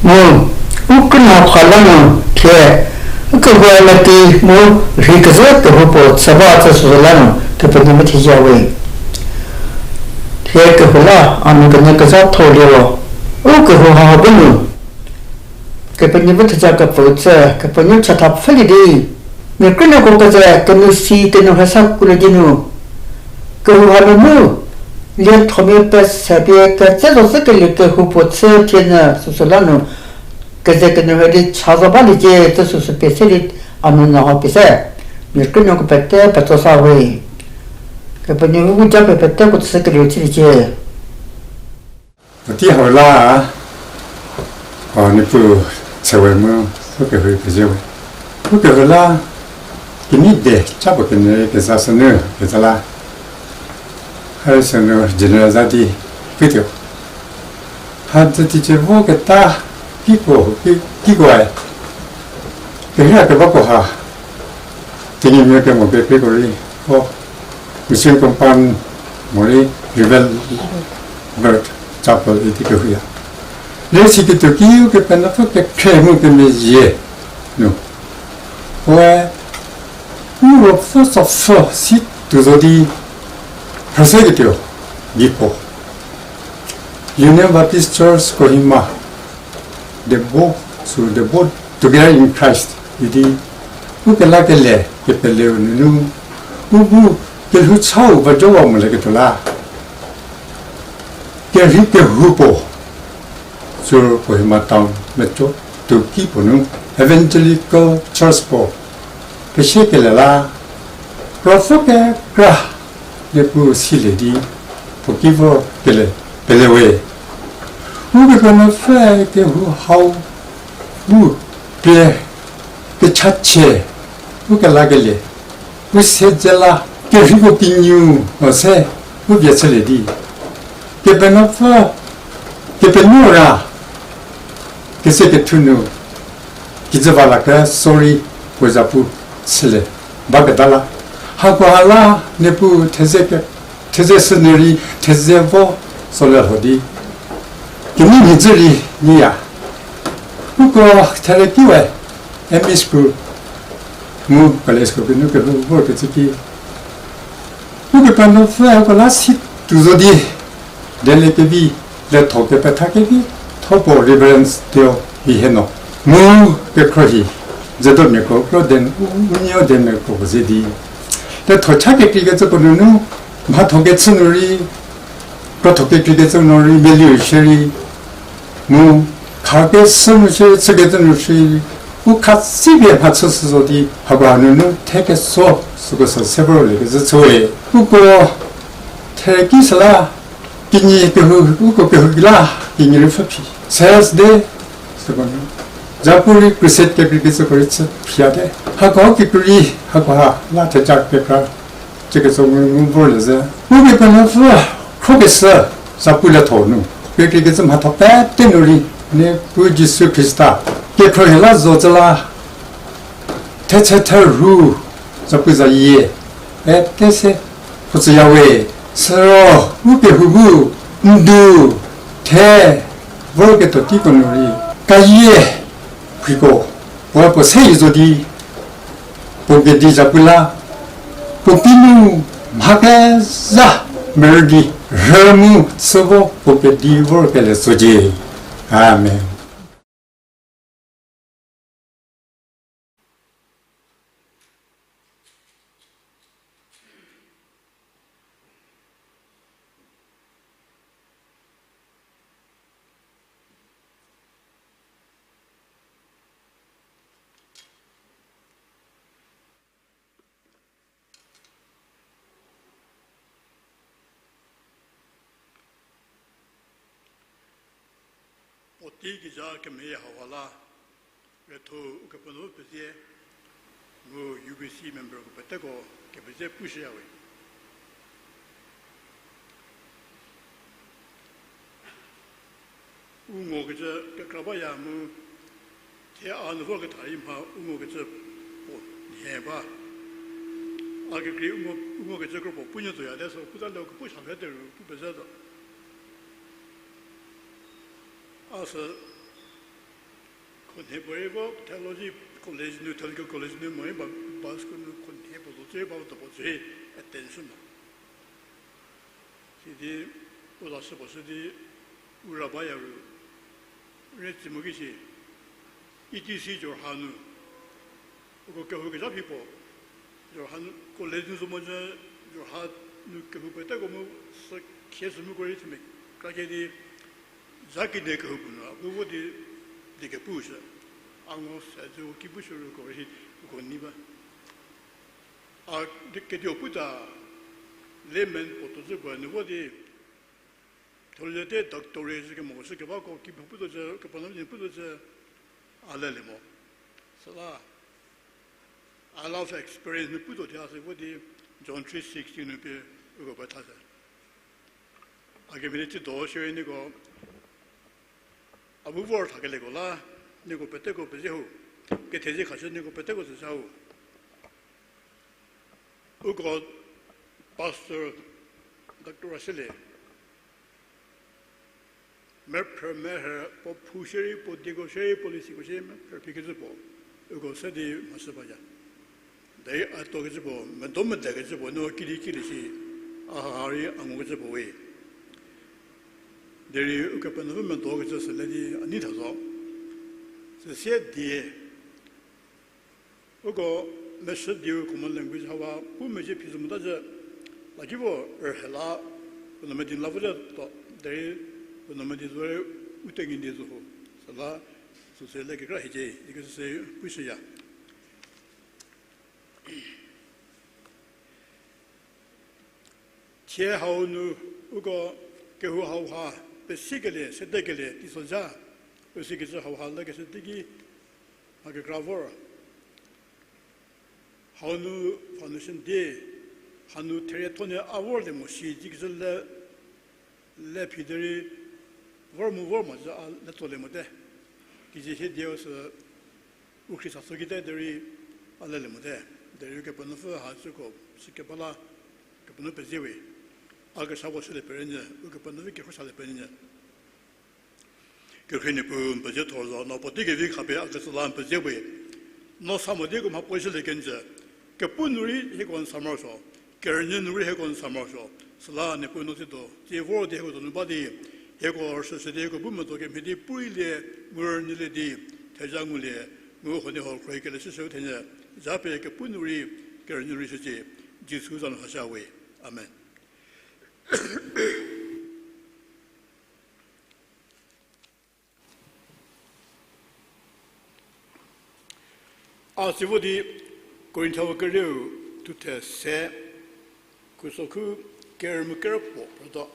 Mu u krünuo ha la nu thie u kehou meti mu rhei kezhü kehoupuo chü ba tsü süsü la nu Kepenuopfü thezie we. Thie kehou la a nu kenyü kezhatho liro, u kehou hau bu nu Kepenuopfü theja kepfü tsü Kepenuopfü chatha pfhülie di, mia krünuoko keze kenu si kenu rhesa kuolie di nu, kehou hanunu liethomia pese pie ketse zo zhükelie kehoupuo chü thie nyü süsü la nu keze kenu rhei di cha zo baliecie tsü süsü pie se di a nu nyü hau pie se. Mia krünuoko pete petso sa we. Kepenuopfü bu japie peteko tsükelie chüliecie. Puotei hau la, a, Niepuu tse we mu, u kehou pezie we. U kehou la, kenei de cha puo kenyü kezha sünu kezha la, ha sünu general za di putuo. Ha dzü teicie voketa kiko, ki, kikoe, kehia kebako ha, Tenyimia kemo pie kriko rei, o, Mission Compound morei Revel Bird Chapel idi kehouya. Lersi ketuo ki Ukepenuopfü kekhrie mu kemezhie nu, puoe u ruopfü tsopfü si tuo zo di phrüse ketuo di puo Union Baptist Church Kohima, the both, so the both together in Christ idi u kelakelie kepeleu nunu u bu kelhou chau va jowa molieketuo la kerhei kehoupuo, sü Kohima Town meco tuo ki puo nu Evangelical Church puo pesiekelie la, ruopfü kekra Niepuu silie di puo ki vo kele pele we. Ukepenuopfü kehou hau bu pie kechachie u kelakelie u siedze la kerheiko kinyi-u mo se u vie chülie di Kepenuopfü, Kepenuo ra kese kethu nu kijü va la kre sorry puo zapu chülie baketa la, hakoha la Niepuu theze ke, theze sünu rei theze vo solie lho di kenei mhie dzü rei nyiya. Uko thele kiwe M E school mu college ko kinu kehou vorkecü ki Ukepenuopfü uko la si tuo zo di, dieliekevi, lietho kepetha kevi tho puo Reverend Theo Hiheno mu kekhruohi Zedomiako kro den u, u nuo Demiako ze di lietho cha kekreikecüko nunu mhatho kechü nu rei, krotho kekreikecü nu rei meliu shierei mu khakeshü nu shierei chükecü nu shierei u khatsipie mhachü shü zo di hakoha nunu thekeso süko sü se vorliekecü chüwe. Uko thele ki süla kinyi kehou, uko kehou ki la kinyi rei pfhü phi Thursday süko nu zapu rei crusade kekreikecüko rei chü phiyate. Hakoha kikru rei hakoha la theja kekra cükecü ngu vorlie zhü. Ukepenuopfü khrokeshü zapu lietho nu kekreikecü mhatho pete nu rei Niepuu Jisu Khrista kekhruohi la zo cü la thetse therhu zapu zayie pete se puo tsüyawe. Süro u kehou bu ndu the vorketuo teiko nu rei kayie phiko Puoe puo se zo di, puo pedi zapu la, puo pinu mha kezha merü di, rhü mu chü vo puo pedi vorkelie zocie. Amen. Puotei kezha kemeyie hauha la, retho Ukepenuopfü pezie, mu U B C memberko peteko kepezie pushüyawe. U ngokecü kekra baya mu, thie a nu vorketha rei mha u ngokecü puo nhie ba. A kekrei u ngo, u ngokecü kropuo punuo tuoyate sü, puta le kepu sha pete ru pu pezhü zo. A sü khonhie puorei vo theology college nu, theological college nu morei ba, ba school nu khonhie puo zo tsü ba, dopuo tsü attention mo. Sidi u lashü puo shü di u ra baya ru, re tsi mo ki shi, E T C Jorhat nu, uko kehou kezha phi puo, Jorhat nu college nu zo mozü, Jorhat nu kehou peteko mu sü khie sü mu ko rei themia kra kie di, zha kenie kehou puo nu a bu vo di, di kepu shü, a ngo se zü ki pu shü ru ko rei uko nei ba. A di ketuo puta, layman puo tuo zü puo nu vo di, theology te doctorate zü kemo shü kebako ki pu tuo zü, Kepenuopfü nu pu tuo zü, a lelie mo. Süla, a life experience nu pu tuo thie a sü vo di, John three sixteen nu pie uko petha zü. A kemhie di tsiedo shierei nieko a bu vor thakelieko la, nieko peteko pezie ho, kethezie khashü nieko peteko tsüshü ho. Uko pastor doctor a shülie, mephrü merhü puo phu shierei, puo dieko shierei, policyko shierei mephrü phikecü puo, uko se di mhashü baya. Derei a tuokecü puo, medo medekecü puo, no kidi kilie shi, a haha rei a ngukecü puo we. Derei Ukepenuopfü medokecü süle di a nei tha zo. Süsie die, uko meshü dieu common language hawa pu mezhie phi zo mota zü, lakivo rühela, puo nu medi la vo zü to, derei puo nu medi zo rei u Tenyidie zo ho. Süla, süsü le kekra hiecie ikecü se pushüya. Thie hau nu uko kehou hauha pesikelie, sedekelie teisozha, pesikecü hauha lekeshü teiki mha kekra vor. Hau nu foundation di, hanu therietho nie a vorlie mo shi, ikecü le, le phi derei vor mu vor mo zü a le tsolie mote. Kijü hie dieu sü u khriesa so kite derei a lelie mote. Derei Ukepenuopfü ha süko sükeba la Kepenuopfü pezie we. A kesa puo shülie perenyü, Ukepenuopfü kehou salie perenyü. Kekhrie Niepuu, n pezie thor zo, no puotei kevi khapie a ketsü la n pezie we. No sa mo dieko mha puo shülie kenjü. Kepu nu rei hieko n sa morosuo, kerünyü nu rei hieko n sa morosuo. Süla Niepuu no tsiedo tsie vor di hieko donu ba di, hieko rüshüshü di hieko bu medo kemhie di pureilie, mu rünyülie di, thezha ngulie, mu huoniehuo khruohikelieshüshü thenyü, japie kepu nu rei, kerünyü rei shücie, Jisu za nu hashü we. Amen. A si vo di Korinthiako kerieu thuthe se, khusokhu kerü mu kerü puo phrütuo.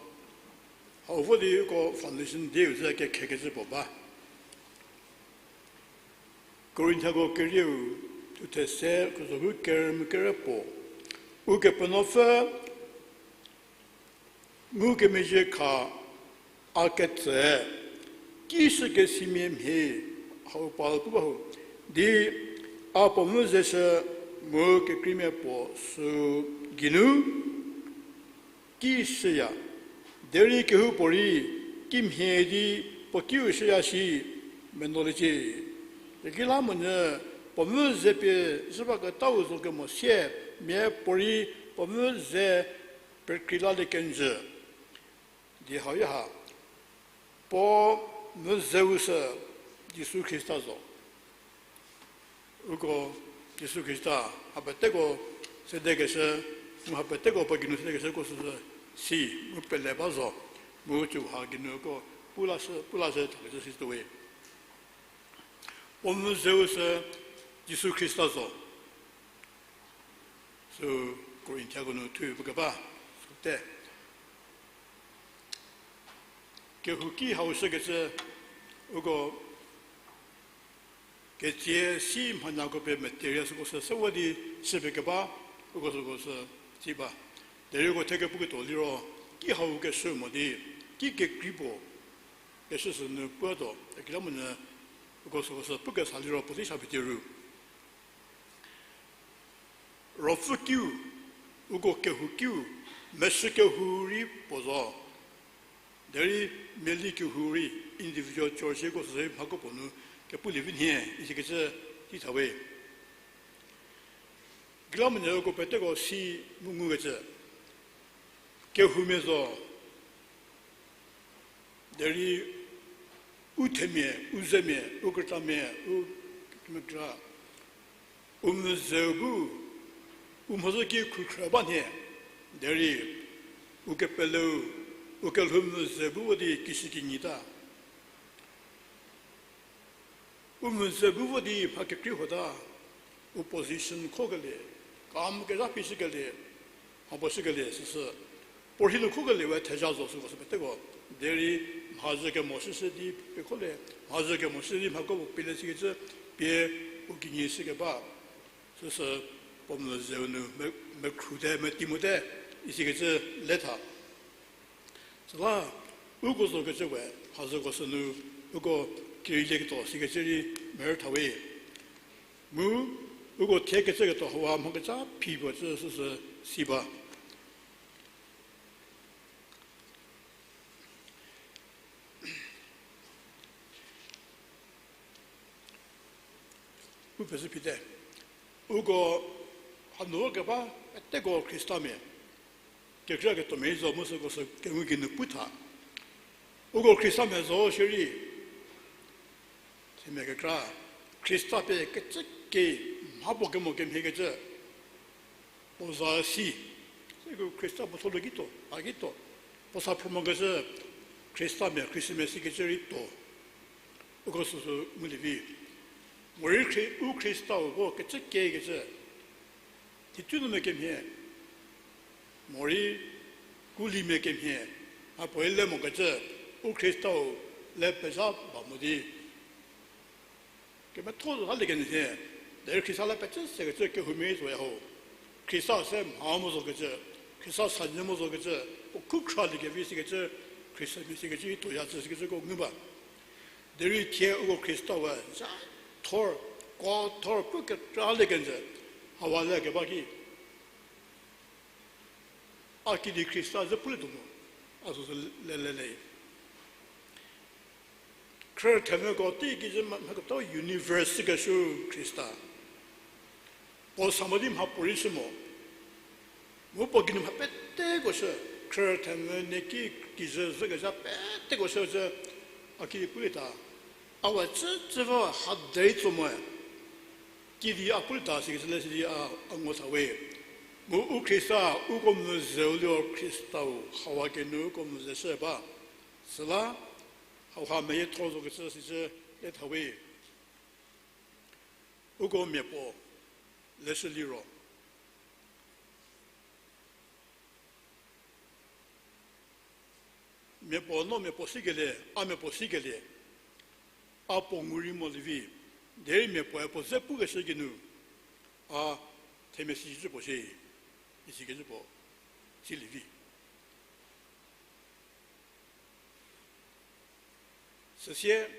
Hau vo di uko foundation dieu ze kekhekecü puo ba. Korinthiako kerieu thuthe se, khusokhu kerü mu kerü puo. Ukepenuopfü ngukemezhie kha a ketsü, ki shükesimia mhie, hau Paul pu ba ho, di a puo mu zeshü mu kekreimia puo sü geinu ki shüya, derei kehoupuorei kimhie di puo kiu shüya shi menoliecie. Teigei la monyü, puo mvü ze pie zhü baketau zo kemo sie, mia puorei puo mvü ze pekreilalie kenjü. Di hau ha, puo mvü zeu sü Jisu Khrista zo. Uko Jisu Khrista, ha peteko sedekeshü, mu ha peteko puo geinu sedekeshü ko süsü si, mu pele ba zo, mu cü ha geinu ko pulashü, pulashü thakecü si tuowe. Puo mvü zeu sü Jisu Khrista zo. Sü Korinthiako nu thuo pukeba, süte. Kehouki hau shükecü, uko ketsie si mhanyako pie material süko sü sewa di shüpie keba, uko süko sü si ba. Derei uko thekepuketuo liro, ki hau keshü mo di, ki kekrei puo keshü sünu puatuo, tekilamonyü uko süko sü pukesa liro puotei sa pie tie ru. Ruopfü kiu, uko kehou kiu, meshü kehou rei puo zo. Derei miali kehou rei individual church ko sü mhako puo nu kepulie vi nhie isikecü tei thawe. Tekilamonyü uko peteko si mu ngukecü, kehoumia zo. Derei u themia, u zemia, u krütamia, u kemekra, u mvü zeu bu, u mhodzü ki khukhrü ba nhie, derei u kepeleu, u kelhou mvü zeu bu vo di kishükinyita. U mvü zeu bu vo di mha kekrei hota, u position khokelie, kam kezha phi shükelie, mha puo shükelie süsü, puorhi nu khokelie we thezha zo süko sü peteko, derei mhazhü kemo shüshü di pekholie, mhazhü kemo shü di mhako puo pele sikecü pie u kinyi shükeba, süsü puo mvü zeu nu me-, mekhrute, meti mote, isikecü le tha. Süla, uko zokecü we, mhazhüko sünu, uko kerielieketuo sikecü rei merü thawe. Mu, uko thiekecüketuo hauha mhakecha phi puo cü süsü si ba. U pezhü phite. Uko hanu keba peteko Khristamia. Kekreiketuomia zo mu süko sü kengu geinu pu tha. Uko Khristamia zo shierei. Themia kekra. Khrista pie kecü ke mha puo kemo kemhiekecü. Puo za si. Süko Khrista puo tholu kituo, a kituo. Puo sa phrümokecü Khristamia, Khristamia sikecü rei tuo. Uko süsü ngulie vi. Morei Khri-, u Khristau ko kecü kekecü. Thithu nu mia kemhie. Morei kulie mia kemhie. A puoe le mokecü, u Khristau le pezha ba mo di. Kemetho zo ha le kenjü. Derei Khrista la pecü sekecü kehoumia zoya ho. Khrista se mha mo zokecü, Khrista sanyü mo zokecü, u khu khraliekevi sikecü, Khristamia sikecü, tuoya cü sikecü ko ngu ba. Derei thie uko Khrista we, za thor, ko thor, pu kekra le kenjü, hawa le keba ki. A kidi Khrista ze pulietuo mo, a süsü le, le, le. Khrüthemvüko teiki ze mha, mha ketau universe keshü Khrista. Puo sa mo di mha puorei shü mo. Mu puo geinu mha peteko shü, khrüthemvü nieki kijü zükezha peteko shü zü, a kidi pulieta. A we cü, cü vo ha derei tso moe. Kidi a pulieta sikecü le sidi a, a ngo tha we. Mu u Khrista, uko mvü zeu liro Khristau, hawa kenu uko mvü ze shü ba. Süla, hauha meyie thor zokecü sicü le tha we. Uko miapuo leshü liro. Miapuo no miapuo sikelie, a miapuo sikelie. A puo ngu rei mo lievi, derei miapuoe puo ze pukeshü geinu, a themia sikecü puo shie, isikecü puo silie vi. Süsie,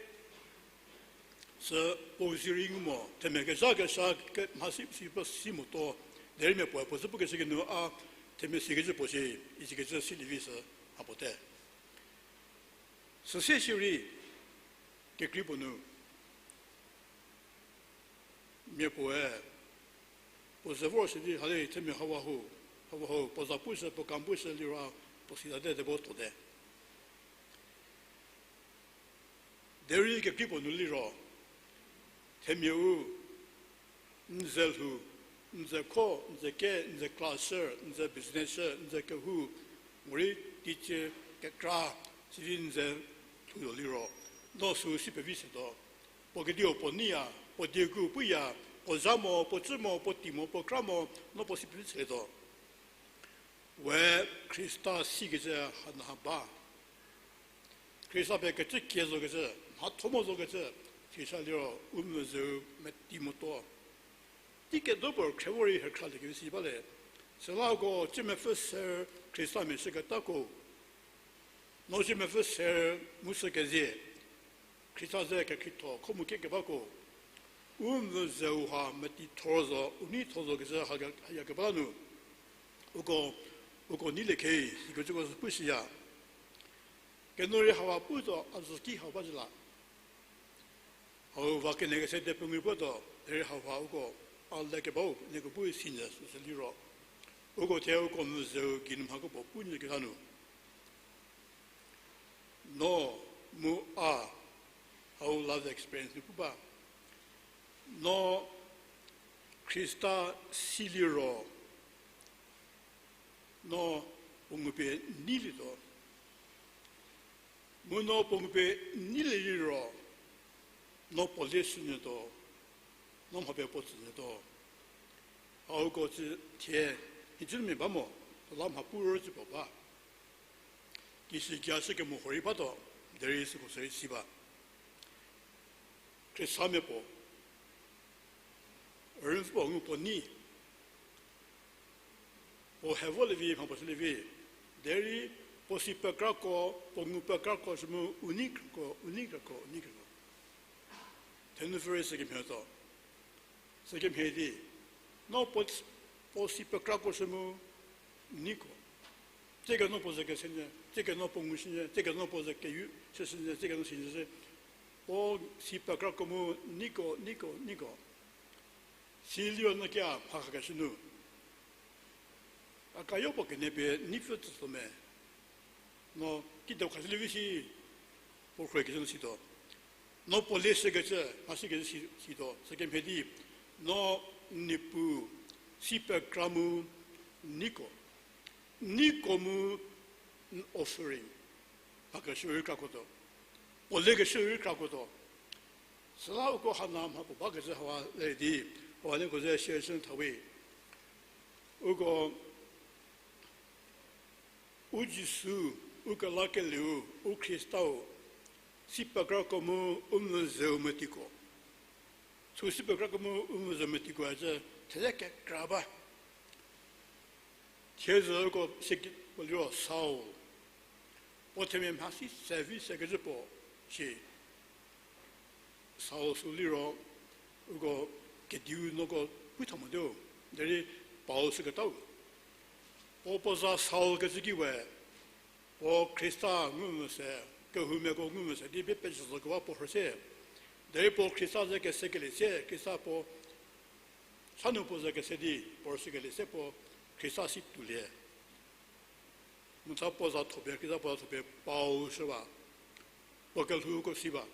sü puo zie rei ngu mo, themia kezha kesha ke mhasi si puo si motuo, derei miapuoe puo ze pukeshü geinu a themia sikecü puo shie, isikecü silie vi sü a puo te. Süsie shierei, kekrei puo nu. Mia puoe, puo ze vor sidi hali themia hawa hu, hawa hu, puo za pushü, puo kam pushü liro, puo si zate debo tuote. Derei kekrei puo nu liro, themiau, n ze lhou, n ze kho, n ze ke, n ze class shü, n ze business shü, n ze kehou, morei teicie kekra, sidi n ze lhou zo liro, no süu si pevi setuo. Puo kediu puo neiya, puo dieu puya, puo zha mo, puo cü mo, puo ti mo, puo kra mo, no puo si pevi setuo. We Khrista sikecü hanu ha ba. Khrista pie kecü kie zokecü, mhatho mo zokecü, sisa liro u mvüzeu meti motuo. Tei kedo puo khre vo rei hekhraliekevi si bale. Süla uko cü mepfü ser Khrista mia shüketako, no cü mepfü ser mu sü kezie, Khrista ze kekhrietho kho mu kekebako, u mvüzeu ha meti thor zo, u nei tho zokecü ha, hayakeba la nu, uko, uko neilie khe, ikecüko sü pu shiya. Keno rei hawa pu zo, a zü ki hau ba zhü la. Hau va kenie kese de pengou puo tuo, derei hau ha uko, a lekebau nieko bu sinyü süsü liro, uko thie uko mvüzeu gei nu mhako puo pu nyü keta nu. No mu a, hau life experience nu pu ba. No Khrista si liro, no puo ngupie neilietuo. Mu no puo ngupie neilie liro, no puo lieshünyütuo, no mha pie puo tsünyütuo. Hauko cü thie, hicümia ba mo, la mha pu rücü puo ba. Kisi kia shü kemo huorei batuo, derei süko sürei si ba. Khristamia puo, rüpfü puo ngu puo nei, puo he volie vi, mha puo shülie vi, derei puo si pekrako, puo ngu pekrako shü mu u nei krako, u nei krako, u nei krako. Thenupfü rei sükemhie tuo. Sükemhie di, no puo, puo si pekrako shü mu neiko. Tsiekenuo puo ze kese nyü, tsiekenuo puo ngu shi nyü, tsiekenuo puo ze keyu shüshü nyü, tsiekenuo si nyü shü. Puo si pekrako mu neiko, neiko, neiko. Siliro no kia mha khakeshü nu, a kayo puo kenie pie neipfü tsütuo me? No kide khashülie vi shi, puo khruohi kecü nu situo. No puo lieshükecü, mhasi kecü si, situo. Sükemhie di, no Niepuu si pekra mu neiko. Neiko mu n offering, mhakeshü rei krakotuo. Puo liekeshü rei krakotuo. Süla uko hana mha puo bakecü hawa le di, hawa nieko ze share shü thawe. Uko, u Jisu, u kelakelieu, u Khristau, si pekrako mu u mvüzeu metiko. Sü si pekrako mu u mvüzeu metiko cü theze kekra ba. Thiedzü uko seki puo liro Saul. Puo themia mhasi sevi sekecü puo shi. Saul sü liro, uko kediu noko pu tha motuo, derei Paul süketau. Puo puo za Saul kecü ki we, puo Khrista ngumvü se, kehoumiako ngumvü se di bie pezhü zo kewa puo rhü se. Derei puo Khrista ze kesekelie se, Khrista puo, sanu puo ze kese di puo rüshükelie se puo Khrista si toulie. Mu tha puo za thopie, Khrista puo za thopie Paul shü ba. Puo kelhouko si ba.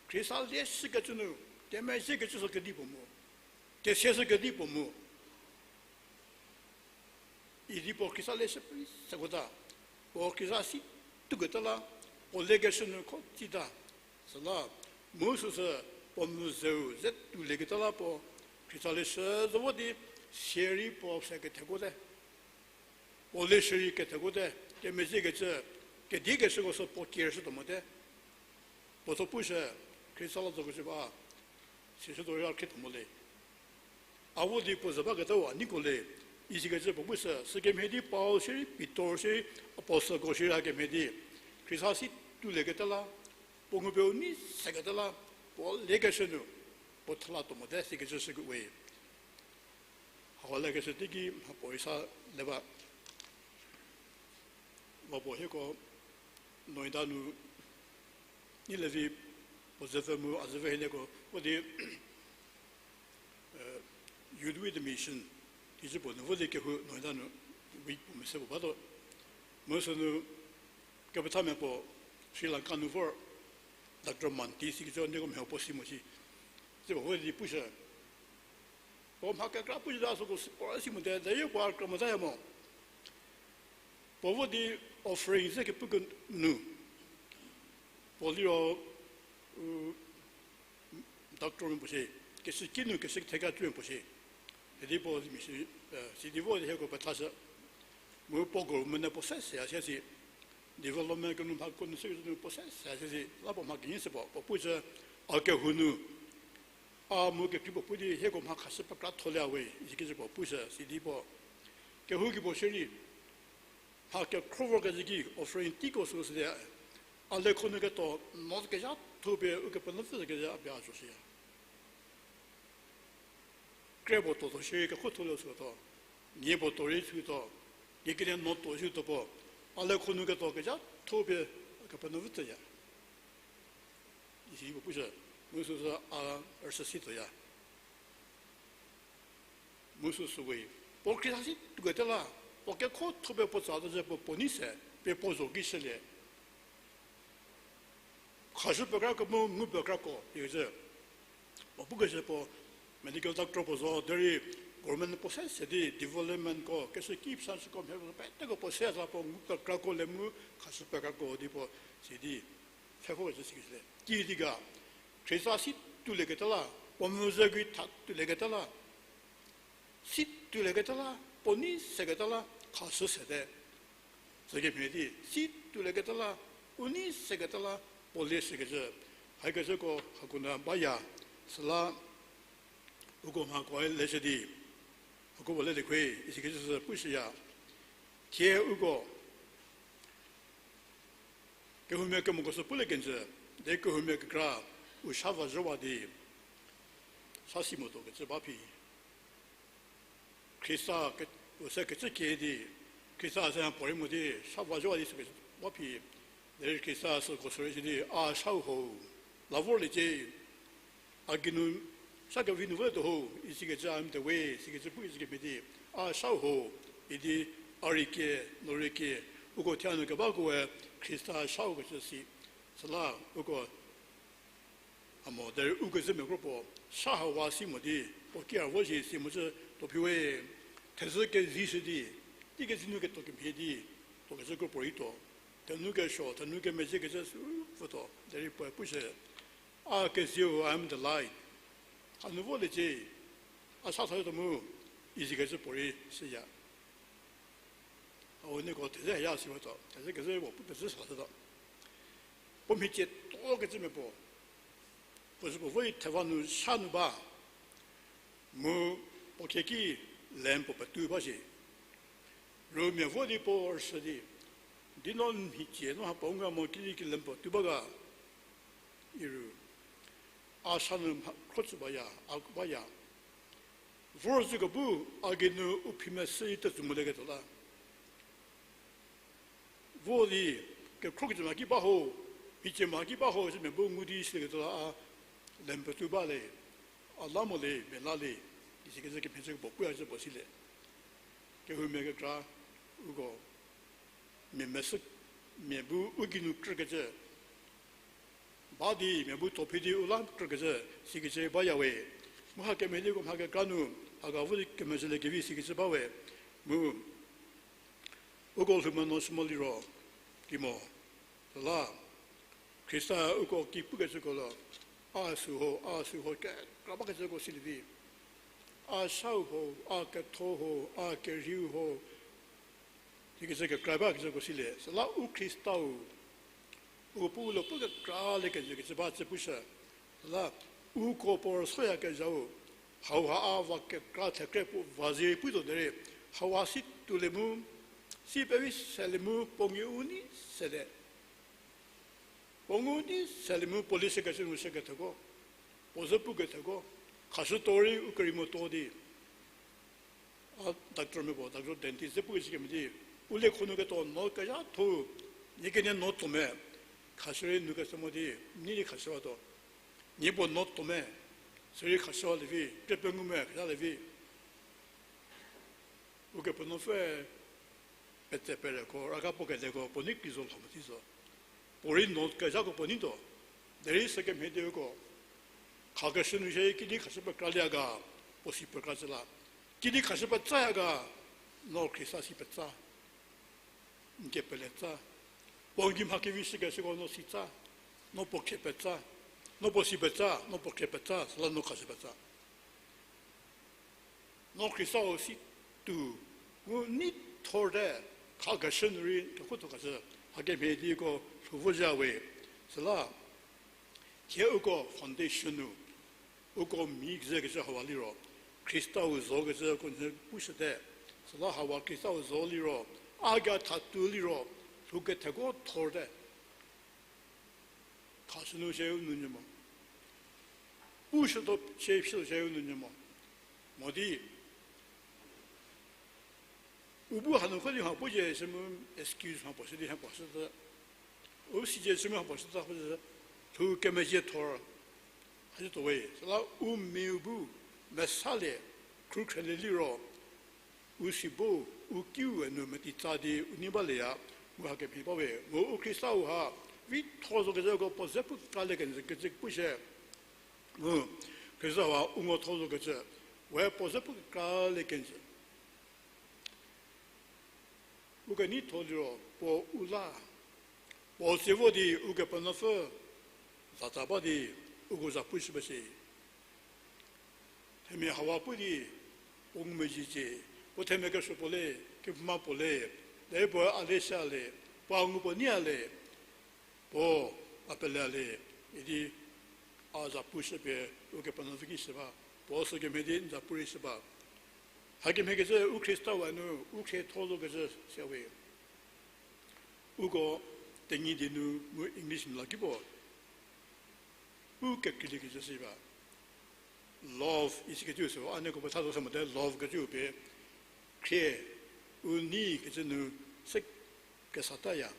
Khrista lieshükecü nu, kemezhiekecü sü kedipuo mu, kesia sü kedipuo mu idi puo Khrista lieshü pie sekota, puo Khrista si touketa la, puo liekeshü nu kho tsita. Süla, mu süsü puo mvüzeu ze toulieketa la puo Khrista lieshü zo vo di, sierei puo se kethekote. Puo lieshü rei kethekote, kemezhiekecü, kediekeshüko sü puo kershütuo mote. Puo tho pushü, Khrista la zokecü ba, sishütuo rei a khrietho mo le. A vo di puo ze baketa a neiko le, isikecü puo pushü, sükemhie di Paul shierei, Pitor shierei, apostleko shierei hakemhie di, Khrista si toulieketa la, puo ngupie u nei seketa la, puo liekeshü nu, puo thelatuo mote sikecü shükewe. Hau lekeshü teiki mhapuorei sa le ba. Vapuo hieko Noida nu neilie vi, puo zepfü mu a zepfü hieko vo di, Youth with a Mission, tizü puo nu vo di kehou Noida nu week puo mese puo batuo. Mu sünu kepethamia puo Sri Lanka nu vor, Doctor Manti sikecü nieko mhie puo si mo shi. Tse puo vo di pushü. Puo mha kekra pushü ta süko si, puo si mote, derei puo a kra motaya mo. Puo vo di offering ze kepu kenu, puo liro, u, doctormia puo shie, keshüki nu keshü theka tuo puo shie. Idi puo mi shi, sidi vo di hieko pethashü. Mu puo government-e puo se seya se si, development kenu mhako nu se kecü nu puo se seya se si, la puo mha kenyi se puo, puo pushü, a kehou nu a mu kekrei puo pu di hieko mha khashü pekra tholie we, isikecü puo pushü, sidi puo kehouki puo shierei mha kekhro vorkezhü ki offering teiko süko süte, a lekho nu ketuo no kezha thopie Ukepenuopfü kezhü a pie a zo shüya. Kre puo tuo zo shierei kekho tholie sütuo, nie puo tuo rei sütuo, nie kenie no tuo sütuo puo, a lekho nu ketuo kezha thopie Ukepenuopfü tsüya. Isi puo pushü, mu süsü a rüsü si tuoya. Mu süsü we, puo khrista si tuoketa la, puo kekho thopie puo tsa tuo zhü puo puo nei se, pie puo zo ki shülie. Khashü pekrako mu ngu pekrako ikecü, puo pukecü puo medical doctor puo zo derei government puo se se di developmentko keshüki psa süko mhie peteko puo se za puo ngu pekrako le mu khashü pekrako di puo sidi pfhekokecü sikecü le. Kidi ga, khrista si tuolieketa la, puo mu ze gei tha tuolieketa la, si tuolieketa la, puo nei seketa la, khashü sete. Sükemhie di, si tuolieketa la, u nei seketa la, puo lie sekecü, hakecüko hako nu baya, süla uko mhakoe leshü di, hako puo le di khe, isikecü sü pushüya. Thie uko kehoumia kemoko sü pulie kenjü, de kehoumia kekra u sha va zhüwa di, sa si motuo kecü ba phi. Khrista ke, u se kecü kie di, Khrista se puorei mo di, sha va zhüwa di sü kecü ba phi. Derei Khrista süko sürei si di, a shau ho, la vorliecie, a geinu sa kevi nu vortuo ho, isikecü a mte we, sikecü pu isikemhie di, a shau ho, idi a rei kie, no rei kie, uko thie nu kebakoe Khrista shau kecü si, süla uko a mo derei ukezhü mia kro puo, sha hawa si mo di, puo ki a vo shi si mocü tuo phi we, thezhü kezishü di, teikezi nu ketuo kemhie di, tuokecü kro puorei tuo, thenu kesuo, thenu kemezhiekecü sü pfütuo, derei puoe pushü, a kezieu, I am the light. Hanu voliecie, a sa thatuo mu, isikecü puorei shüya. A u nieko thezhü heya si pfütuo, thezhü kezhü puo pu pezhü sa thatuo. Puo mhicie tuokecü mia puo, puo sü puo vo di theva nu sha nu ba, mu puo khieki lamp puo petu ba shi. Rumia vo di puo rüshü di, di no mhicie no ha puo nga mo kidi ki lamp puo tu ba ga, iru, a sha nu mha khro tsü baya, a baya. Vor zhüko bu a geinu u phi meshü i tetsü molieketuo la, vo di, kekhrokecü mha ki ba ho, mhicie mha ki ba ho, cü mia bu ngu di silieketuo la a, lamp petu ba le, a la mo le, mia la le, isikecü kemhie cü puo puya cü puo silie. Kehoumia kekra, uko, mia meshü, mia bu u geinu krükecü ba di mia bu tuo phi di u la krükecü, sikecü baya we. Mu hakemhie di uko mha kekra nu, haka vo di kemezhüliekevi sikecü ba we. Mu uko lhou meno sü mo liro, kimo, la, Khrista uko ki pukecüko la, a süu ho, a süu ho, kekra bakecüko silie vi. A shau ho, a ketho ho, a kerieu ho, sikecü kekra bakecüko silie. Süla u Khristau, u pu lo pu kekra liekezhü kecü ba cü pushü. Süla uko puo rüsoyakezhau, hauha a va kekra thekre puo va zie putuo derei, hauha si tuolie mu, si pevi selie mu puo ngu u nei sete. Puo ngu di selie mu puo lie shükecü nu shüketheko, puo zhü puketheko, khashütuo rei u kerei motuo di, a doctormia puo, doctor dentist zhü pukecü kemhie di, u liekho nu ketuo no kezhatho, nie kenie no tuo me, khashü rei nu keshü mo di, nie di khashüwatuo. Nie puo no tuo me, Sirei khashüwa lievi, kepengumia khashüwa lievi. Ukepenuopfü petse pereko, raka puo kedeko, puo nei kri zo lho mo ti zo. Puorei no kezhako puo nei tuo. Derei sükemhie di uko khakeshü nu shie kidi khashü pekralie ga, puo si pekra chü la. Kidi khashü petsaya ga, no Khrista si petsa. N kepeletsa. Puo n gei mha kevi shükeshüko no sitsa. No puo khrie petsa. No puo si petsa, no puo khrie petsa, süla no khashü petsa. No Khristau si tuo, mu neithorte, khakeshü nu rei kekhotho khashü, hakemhie diko lhou vo zha we, süla, thie uko foundation nu, uko mi kezekecü hawa liro, Khristau zokecü uko nhie pushüte, süla hawa Khristau zo liro, a ga thatuo liro, lhou ketheko thorte. Khashü nu shie u nu nyü mo. Pushütuo shie, shie u nu nyü mo. Mo di, u bu hanu kho di ha pu zie shü mu excuse ha puo shü di ha puo shüta. U sizie shü mu ha puo shüta, lhou kemezhie thor. Hajütuo we, süla u miu bu mesalie, khrükhrelie liro, u si bu, u kiu nu metitsa di u nei balieya, mu hakemhie ba we, mu u Khristau ha, vitho zo kezeko puo ze pu kralie kenjü kecü pushie, mu Khristau ha u ngotho zo kecü, we puo ze pu kralie kenjü. Ukeneitho liro puo u la, puo se vo di Ukepenuopfü zatsa ba di uko za pushü ba shie. Themia hawa pu di puo ngumezhiecie, puo themia kesuo puo le, kephouma puo le, derei puo a le sha le, puo a ngu puo nei a le, puo a pele a le, idi a za pushü pie Ukepenuopfü ki shü ba, puo sükemhie di n za pu rei shü ba. Hakemhie kecü u Khristau a nu u khrietho zo kecü sia we. Uko Tenyidie nu mu English nu la ki puo u kekreilie kecü si ba. Love isikecü sü, a nieko petha zo se mote love kecü pie khrie u nei kecü nu se kesataya.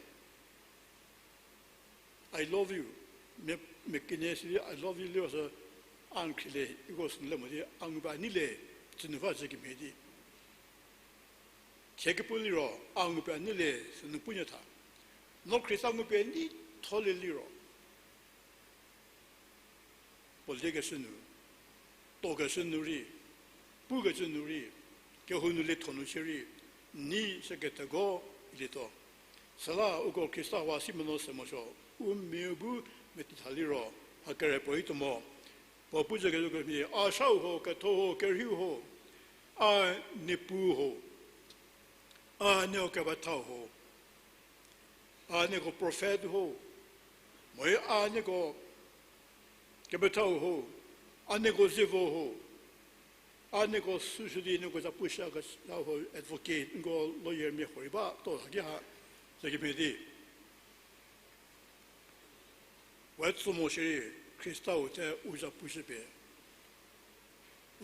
I love you. Mia, mia kenie sidi I love you liro sü a n khrie le, iko sünu le mo di a ngupie a nei le, sünu va zhü kemhie di. Thie kepu liro, a ngupie a nei le, sünu punyü tha. No Khrista ngupie neitholie liro, puo liekeshü nu, tuokeshü nu rei, pukecü nu rei, kehou nu lietho nu shierei, nei shüketheko ilietuo. Süla uko Khrista wa si meno se morosuo, u miu bu metitha liro, ha kere puo ituo mo. Puo pu zhü kezhü kemhie, a shau ho, ketho ho, kerheiu ho, a niepuu ho, a nieko kepethau ho, a nieko prophet ho, morei a nieko kepethau ho, a nieko zievo ho, a nieko süshü di nieko za pushü kesa ho, advocate, nieko lawyer mia huorei ba tuo haki ha, ze kemhie di. We tso mo shierei, Khristau te u za pushü pie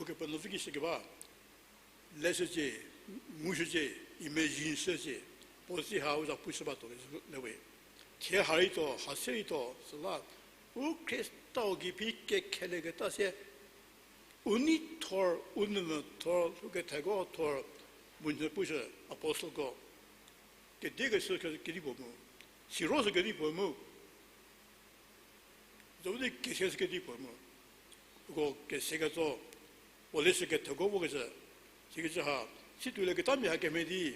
Ukepenuopfü ki shükeba, leshücie, ngushücie, imagine shücie, puo si ha u za pushü ba tuo le we. Thie ha rei tuo, ha se rei tuo, süla, u Khristau gei phi kekhelieketa sie, u nei thor, u nou mvü thor, lhou ketheko thor, mu nhie pushü apostleko. Kediekeshü kedipuo mu, siro sü kedipuo mu, zo di kese sü kedipuo mu, uko kese ketso, puo leshü ketheko vokecü, sikecü ha, situolieketamia ha kemhie di,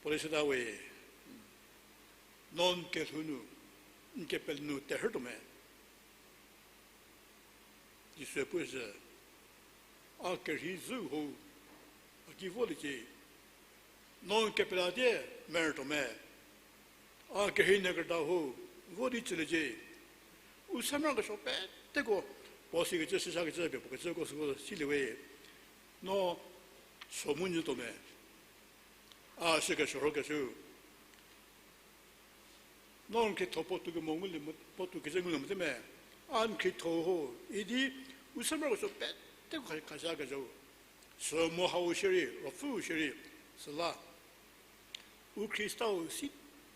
puo leshüta we, no n kelhou nu, n kepele nu terhütuo me. Jisue pushü, a kerhei zhü ho, a ki voliecie, no n kepela tie merütuo me, a kerhei nyü kerüta ho, vo di tsüliecie. U se morokesuo peteko, puo sikecü, sishakecü, pie puo kecüko süko silie we, no so mu nyütuo me, a shükesuo rhokeshü. No n khrietho puotou kemo ngulie mo, puotou keze ngulie mote me, a n khrietho ho, idi u se morokesuo peteko kha, khashüyakezhau. Sü mo hau shierei, ruopfüu shierei, süla u Khristau si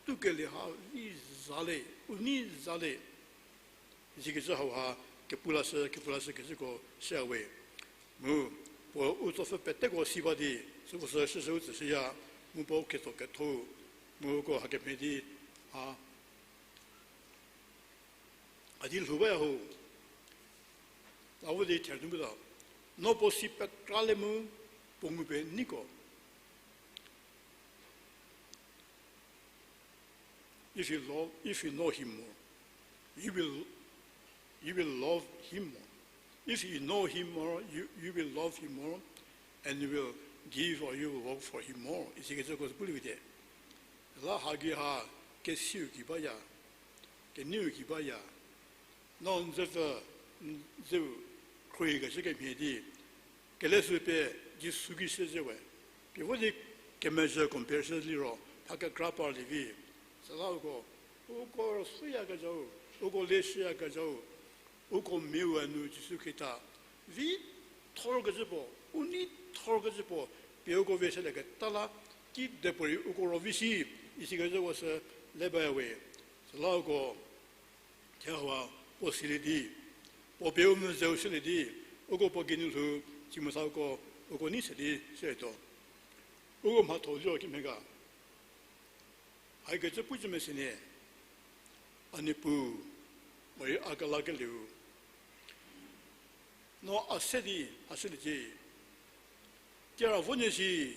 tuokelie ha vi za le, u nei za le, sikecü hauha, kepu lashü, kepu lashü kecüko shüya we. Mu, puo u tsopfü peteko si ba di, süko sü shüshü u tsüshüya, mu puo ketso ketho, mu uko hakemhie di, a, a di lhou baya ho, a vo di thernu bu ta, no puo si pekra le mu, puo ngu pie neiko. If you love, if you know him more, you will, you will love him more. If you know him more, you, you will love him more, and you will give or you will work for him more. Isikecüko sü pulie vite. La hagi ha kesiu ki baya, kenieu ki baya. No n zepfü, n zeu khruohikecü kemhie di, kelesü pie Jisu ki shüzhie we. Pie vo di kemezhü compare shü liro, mha kekra parlie vi. Süla uko, uko rüsuoyakezhau, uko leshüyakezhau, uko miau nu Jisu Khrista vi thorkecü puo, u nei thorkecü puo, pie uko vi shülieketa la, kidepuorei uko ro vi shi, isikecüko sü le baya we. Süla uko, thie hau puo silie di, puo pie u mezhüu shülie di, uko puo geinu lhou, tsi mesa uko, uko nei se di shütuo. Uko mhatho liro kimhie ga. Haikecü pu cü mese nie, a Niepuu, morei a kelakelieu. No a se di, a shüliecie. Kira vo nyü shi,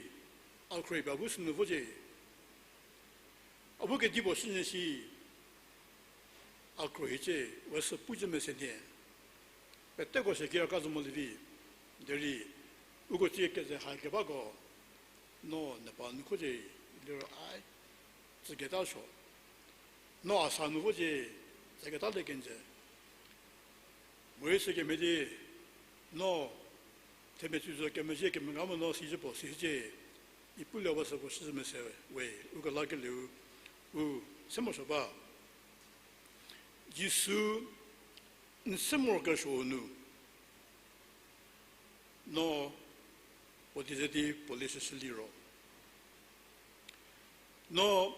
a khruohi pie a bu sünu vocie. A bu kedipuo shünyü shi, a khruohicie, we sü pu cü mese nie. Peteko se kira ka zo molie vi, derei, uko tsie keze ha kebako, no n pa nu khocie, liro a, tsüketa suo. No a sa nu vocie, tsüketa le kenjü. Morei sü kemhie di, no, themia tsü zo kemezhie kemega mo no si zhü puo si zhie, i pulie ba süko shü mese we, u kelakelieu, u se morosuo ba. Jisu n se morokesuo nu, no puo die ze di puo leshüshü liro. No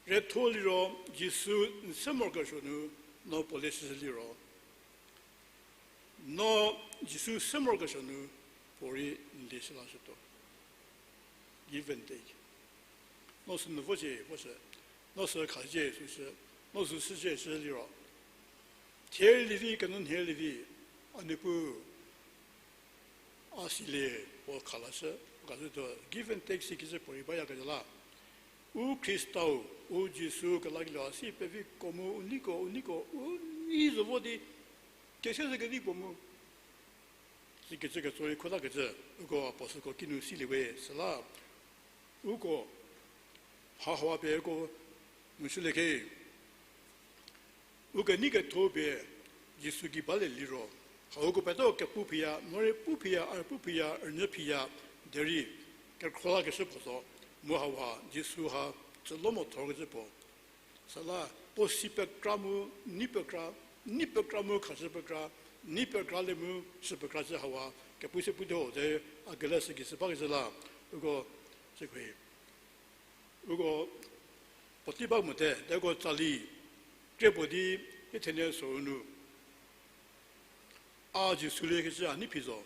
rietho liro Jisu n se morokesuo nu, no puo leshüshü liro. No Jisu se morokesuo nu, puorei n leshü lashütuo. Give and take. No sünu vocie, vo shü. No sü khashücie, süshü. No sü shücie, shü liro. Thie rei lievi, kenu nhie rei lievi. A Niepuu, a silie, puo khalashü, puo khashütuo. Give and take sikecü puorei bayakezha la. U Khristau, u Jisu kelakelieu a si peviko mu u neiko, u neiko, u nei zo vo di, kese ze kedipuo mu. Sikecü ketso rei khotakecü, uko apostleko kinu silie we süla. Uko, ha hau pie uko, nu shülie khe. Uko nei ketho pie, Jisu gei balie liro. Hauko peto kepu phiya, morei pu phiya, a pu phiya, rünyü phiya, derei, kekhro lakeshü puo zo, mu hauha, Jisu ha, cülo mo thorkecü puo. Süla, puo si pekra mu, nei pekra, nei pekra mu khashü pekra, nei pekra le mu shü pekra cü hauha, kepu se pu di ho ze, a kele sü gei sü bakecü la, uko, cükhue. Uko, puotei ba mote, deko tsali, kre puo di, i thenie soru nu. A Jisu liekecü a nei phi zo.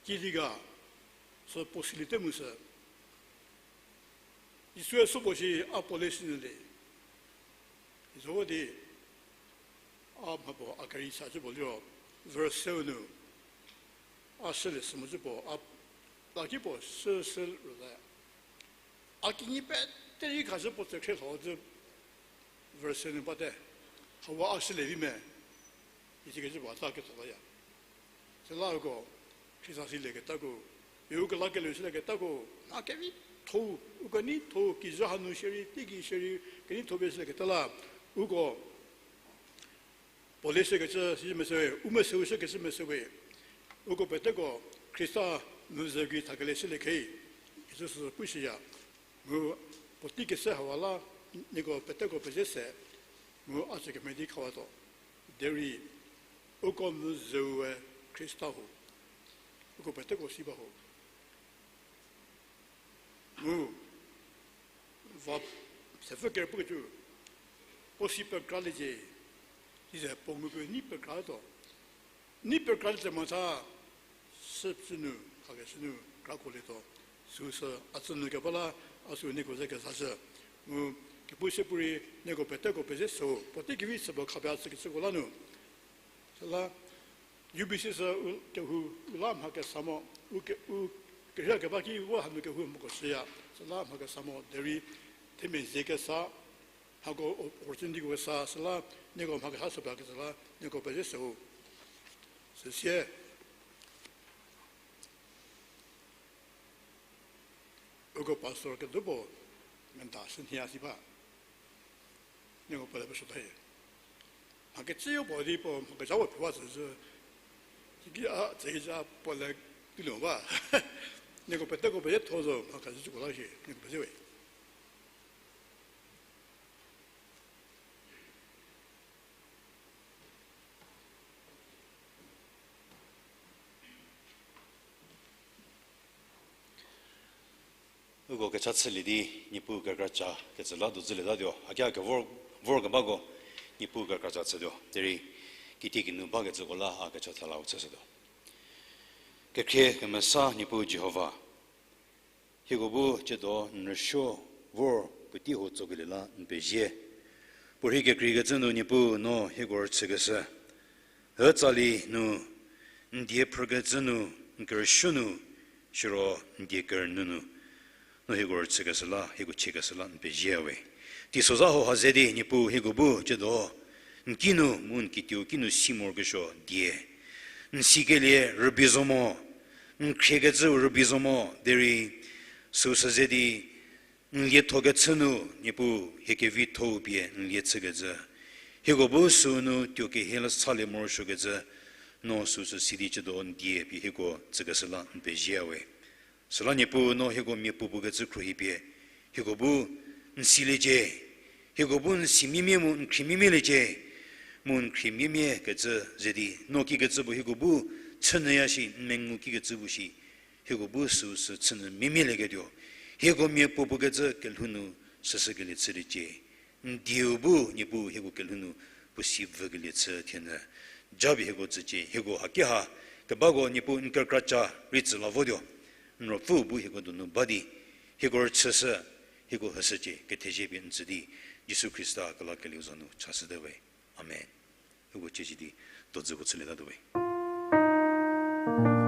Kidi ga, sü puo siliete mu sü. Jisue sü puo shi a puo leshünyü le. Zo di, a mhapuo a keri sa cü puo liro, verse se nu, a shülie sü mocü puo, a, a ki puo shü shü rüle. A kinyi pete rei khashü puo tsü khrielho cü verse nu bate. Hauha a shülie vi me. Isikecü puo a ta ketso laya. Süla uko, Khrista silieketako, u kelakelieu silieketako, mha kevitho, uko nei tho, kijü hanu shierei, teigei shierei, keneitho pie silieketa la, uko, puo leshükecü si mese we, u meseu shükecü mese we. Uko peteko Khrista mvüzhü gei thakelie shülie khe, Jisu sü pushüya. Mu puotei kese hauha la, nieko peteko peze se, mu a tsü kemhie di khawatuo. Derei, uko mvüzhüu we Khrista ho. Uko peteko si ba ho. Mu, va, sepfü ker pukecü, puo si pekraliecie, Size puo ngupie ni pekra tuo. Ni pekra tse motha, sücü nu, khakeshü nu, kra kuolietuo. Süsü a tsü nu keba la, a sü nieko ze kezashü. Mu kepu sie puorei nieko peteko peze sü, puotei kevi sübo khapie a tsükecüko la nu. Süla, U B C sü u, kehou u la mha kesa mo, u ke, u kerhei keba ki vo hanu kehou mhako shüya, süla mha kesa mo, derei themia zie kesa, hako o-, opportunity ko kesa, süla nieko mha kesa süba kecü la, nieko peze sü. Süsie, uko pastor kedupuo menda shü nhie si ba. Nieko puo le pesüta hie. Mha kecüyo puo di puo mha kezha puo phi ba tsüzhü. Ki a tsüzhü puo le tuo ba. Nieko peteko peze tho zo mha kezhüko la shi, nieko peze we. Uko kecha chülie di, Niepuu kerkraca kecü la dozülietatuo. A ki a kevor, vor kebako, Niepuu kerkraca chütuo. Derei, kitiekinu bakecüko la a kecha tha la u chüshütuo. Kekhrie kemesa Niepuu Jihova, hieko bu ciedo n rüsuo vor puotei ho tsokelie la n pezie. Puorhei kekreikecü nu Niepuu no hieko rüchükeshü. Ütsali nu, n die phrükecü nu, n kerüsuo nu, siro n die kerünyü nu, no hieko rüchükeshü la, hieko chiekeshü la n pezie we. Teisozha hau ha ze di Niepuu hieko bu ciedo n kinu mu n kituo kinu si morokesuo die. N sikelie rübei zo mo, n khriekecüu rübei zo mo, derei süu sü ze di n liethokechü nu Niepuu hie kevitho-u pie n lie chükecü. Hieko bu süu nu tuo kehie la salie morosuokecü, no süu sü si di ciedo n die pie hieko tsükeshü la n pezie we. Süla Niepuu no hieko mia puopuo kecü khruohi pie, hieko bu n siliecie, hieko bu n si miemie mu n khrie miemieliecie, mu n khrie miemie kecü ze di, no kikecü bu hieko bu chünyüya shi n mengu kikecü bu shi, hieko bu süu sü chünyü miemielieketuo, hieko mia puopuo kecü kelhou nu süsükelie chüliecie. N dieu bu Niepuu hieko kelhou nu puo si vükelie chü thienyü. Japie hieko tsücie, hieko haki ha, kebako Niepuu n kerkraca rei tsü la votuo. N Ruopfü bu hieko donu ba di, hieko rüchüshü, hieko heshücie, kethezie pie n tsü di, Jisu Khrista kelakelieu za nu chashüte we. Amen. Uko ciezhü di, dodzüko chülietatuo we.